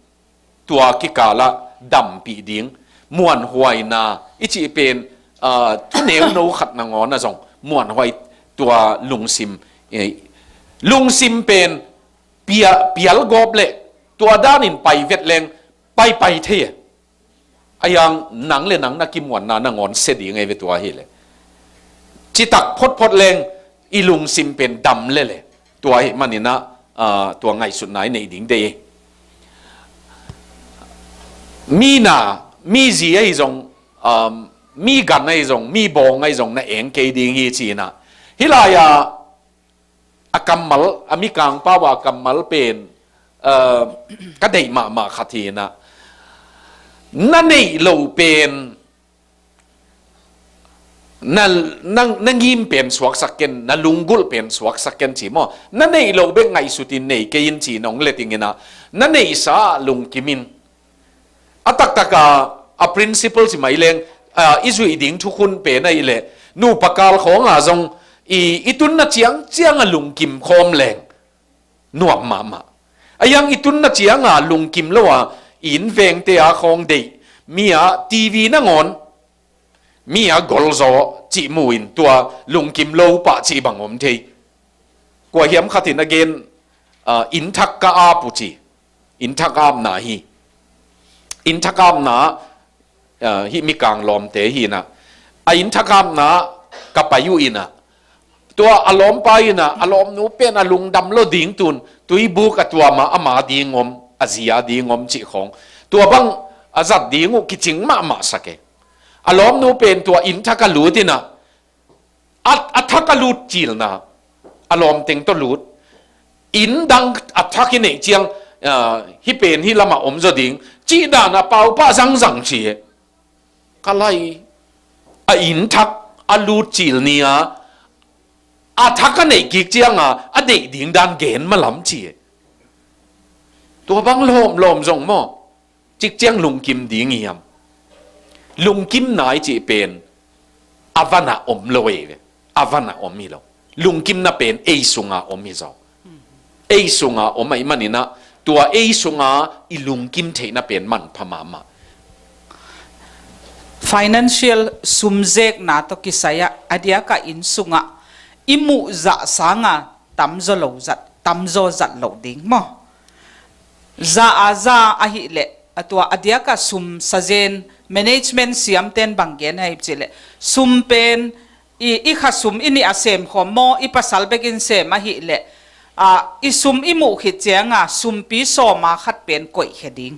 Tua kikalah dampih ding, muanhuaina i cih pen, ah, thuneu no khat nangawn ah zong muanhuai tua lungsim, eh, lungsim pen pia-, pial gawp leh tua danin pai vet leng pai pai thei e. A yang nang le nang na kimuanna nangawn sia ding ei ve tua hi le. Citak photphot leng i lungsim pen dam le le. Tua hi maninah, ah, tua ngaihsutna i neih ding dei. Mi na, mi zi ahi zong, um, mi gan ahi zong, mi bawng ahi zong na eng kei ding hi cinah. Hih lai-ah a kammal, a mikang pau a kammal pen, uh, ka deih mahmah khat hinah. Na neih lo pen na, na, na ngim pen suaksak ken, na lunggulh pen suaksak ken ci maw? Na neih lo bek ngaihsutin nei kei in ci nong letinginah, na neihsa ah lungkimin. A taktaka a principle ci mai leng, ah, i zuih ding thukhun pen ahih leh, nupa kal khawnga zong i, i tunna ciangcianga lungkim khawm leng nuam mahmah. A yang i tunna cianga lungkim lo a, i inn vengte a khawng deih, mi a T V nangawn, mi a golzaw cih mu-in tua lungkim lo pah cih bang om thei. Kua hiam khatin a gen, ah, inn thak ka ap uh ci. Inn thak apna hi. Inn thak apna, ah, hih mikang lawmte hinah. A inn thak apna ka pai uh inah. Tua a lawmpa inah, a lawmnu pen a lungdam lo ding tun, tuibuk a tuama ama ding om, a zia ding om cih khawng. Tua bang a zat ding uh kicing mahmah sak e. A lawmnu pen tua inn thak a lut inah, a, a thak a lut cilna, a lawmteng tawh lut. Inn dang a thak i neih ciang, ah, hih pen hih lamah om zaw ding, cih dan a paupah zangzang ci e. Ka lai, a inn thak a lut cil ni-a, a thak a neih kik cianga a deih ding dan gen malam ci e. Tua bang lawmlawm zong maw? Cikciang lungkim ding i hiam? Lungkimna i cih pen a vanah om lo ei ve. A vanah om hi lo. Lungkimna pen ei sunga om hi zaw. Ei sunga om ahih maninah tua ei sunga i lungkim theihna pen manpha mahmah. Financial sumzekna tawh kisai-ah a diakah inn sungah i muhzah sanga tamzaw lo zat, tamzaw zat lo ding maw? Za a za ahih leh, a tua a diakah sum sazen management siamten bang gen ahi cih leh, sum pen i, i kha sum i nih a sem khawm maw, i pasal bekin sem ahih leh, a, i sum i muh khit cianga sumpi sawma khat pen koihkhia ding.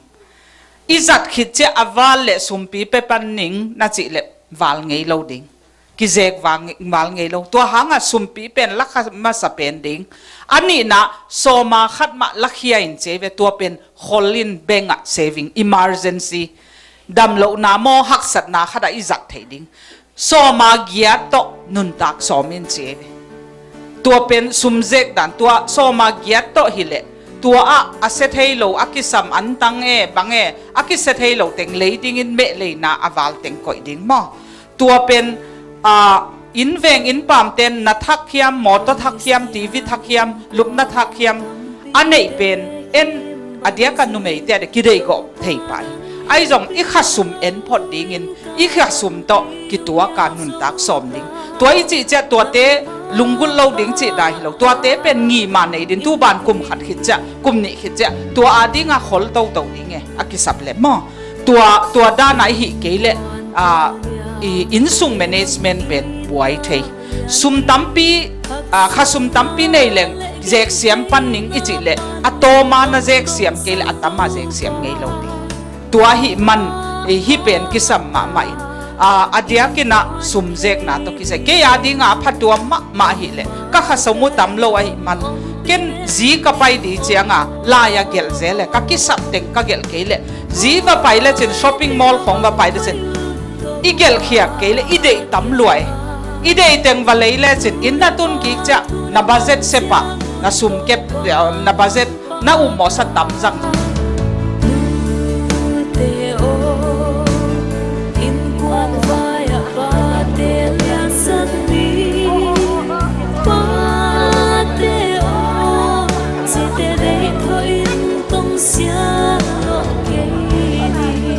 I zat khit ciah a val leh sumpi pe pan ning na cih leh val ngei lo ding. Kizek val ngei lo. Tua hanga sumpi pen lakha masa pen ding. A nihna sawma khat mah lakhia in ci ei ve, tua pen kholin bengah saving, emergency, damlohna maw haksatna khatah i zat theih ding. Sawma giat tawh nuntak sawm in ci ei ve. Tua pen sumzek dan, tua sawma giat tawh hileh tua ah a sia thei lo, a kisam antang e bang e, a kisia thei lo teng lei dingin meh leina a val teng koih ding maw? Tua pen, a, inn veng inn pamten na thak hiam, mawtaw thak hiam, T V thak hiam, lupna thak hiam, a neih pen en a diaka numeite a de kideih gawh thei pah hi. Ahi zong i khasum en phot dingin i khasum tawh kituaka nuntak sawm ding. Tua i cih ciah tuate lunggulh lo ding cih dai hi lo. Tuate pen ngima nei din, tu ban kum khat khit ciah, kum nih khit ciah tua a dinga khol toto ding e, a kisap le maw? Tua, tua dana i hih kei leh, a, i innsung management pen buai thei. Sum tampi, a, khasum tampi nei leng zeksiam pan ning i cih leh a tawma na zeksiam kei leh a tama zeksiam ngei lo ding. Tua hih man, i hih pen kisam mahmah in, a, a diakinah sum zekna tawh kisai kei a dinga a phatuam mahmah ahih leh ka khasum uh tam lo ahih man ken zi ka pai di cianga lai-a gelh zel e, ka kisap teng ka gelh kei leh zi va pai lecin, shopping mall khawng va pai lecin i gelhkhiak kei leh i deih tam lua e. I deih teng va lei lecin inn na tun kik ciah na budget sepah, na sum kep, na budget na upmawhsa tam zang. Nute aw, innkuan vai-ah pate liansan ni. Pate aw, cite deih thoh in tongsiah lawh kei ni.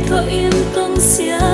Thaw in tong sia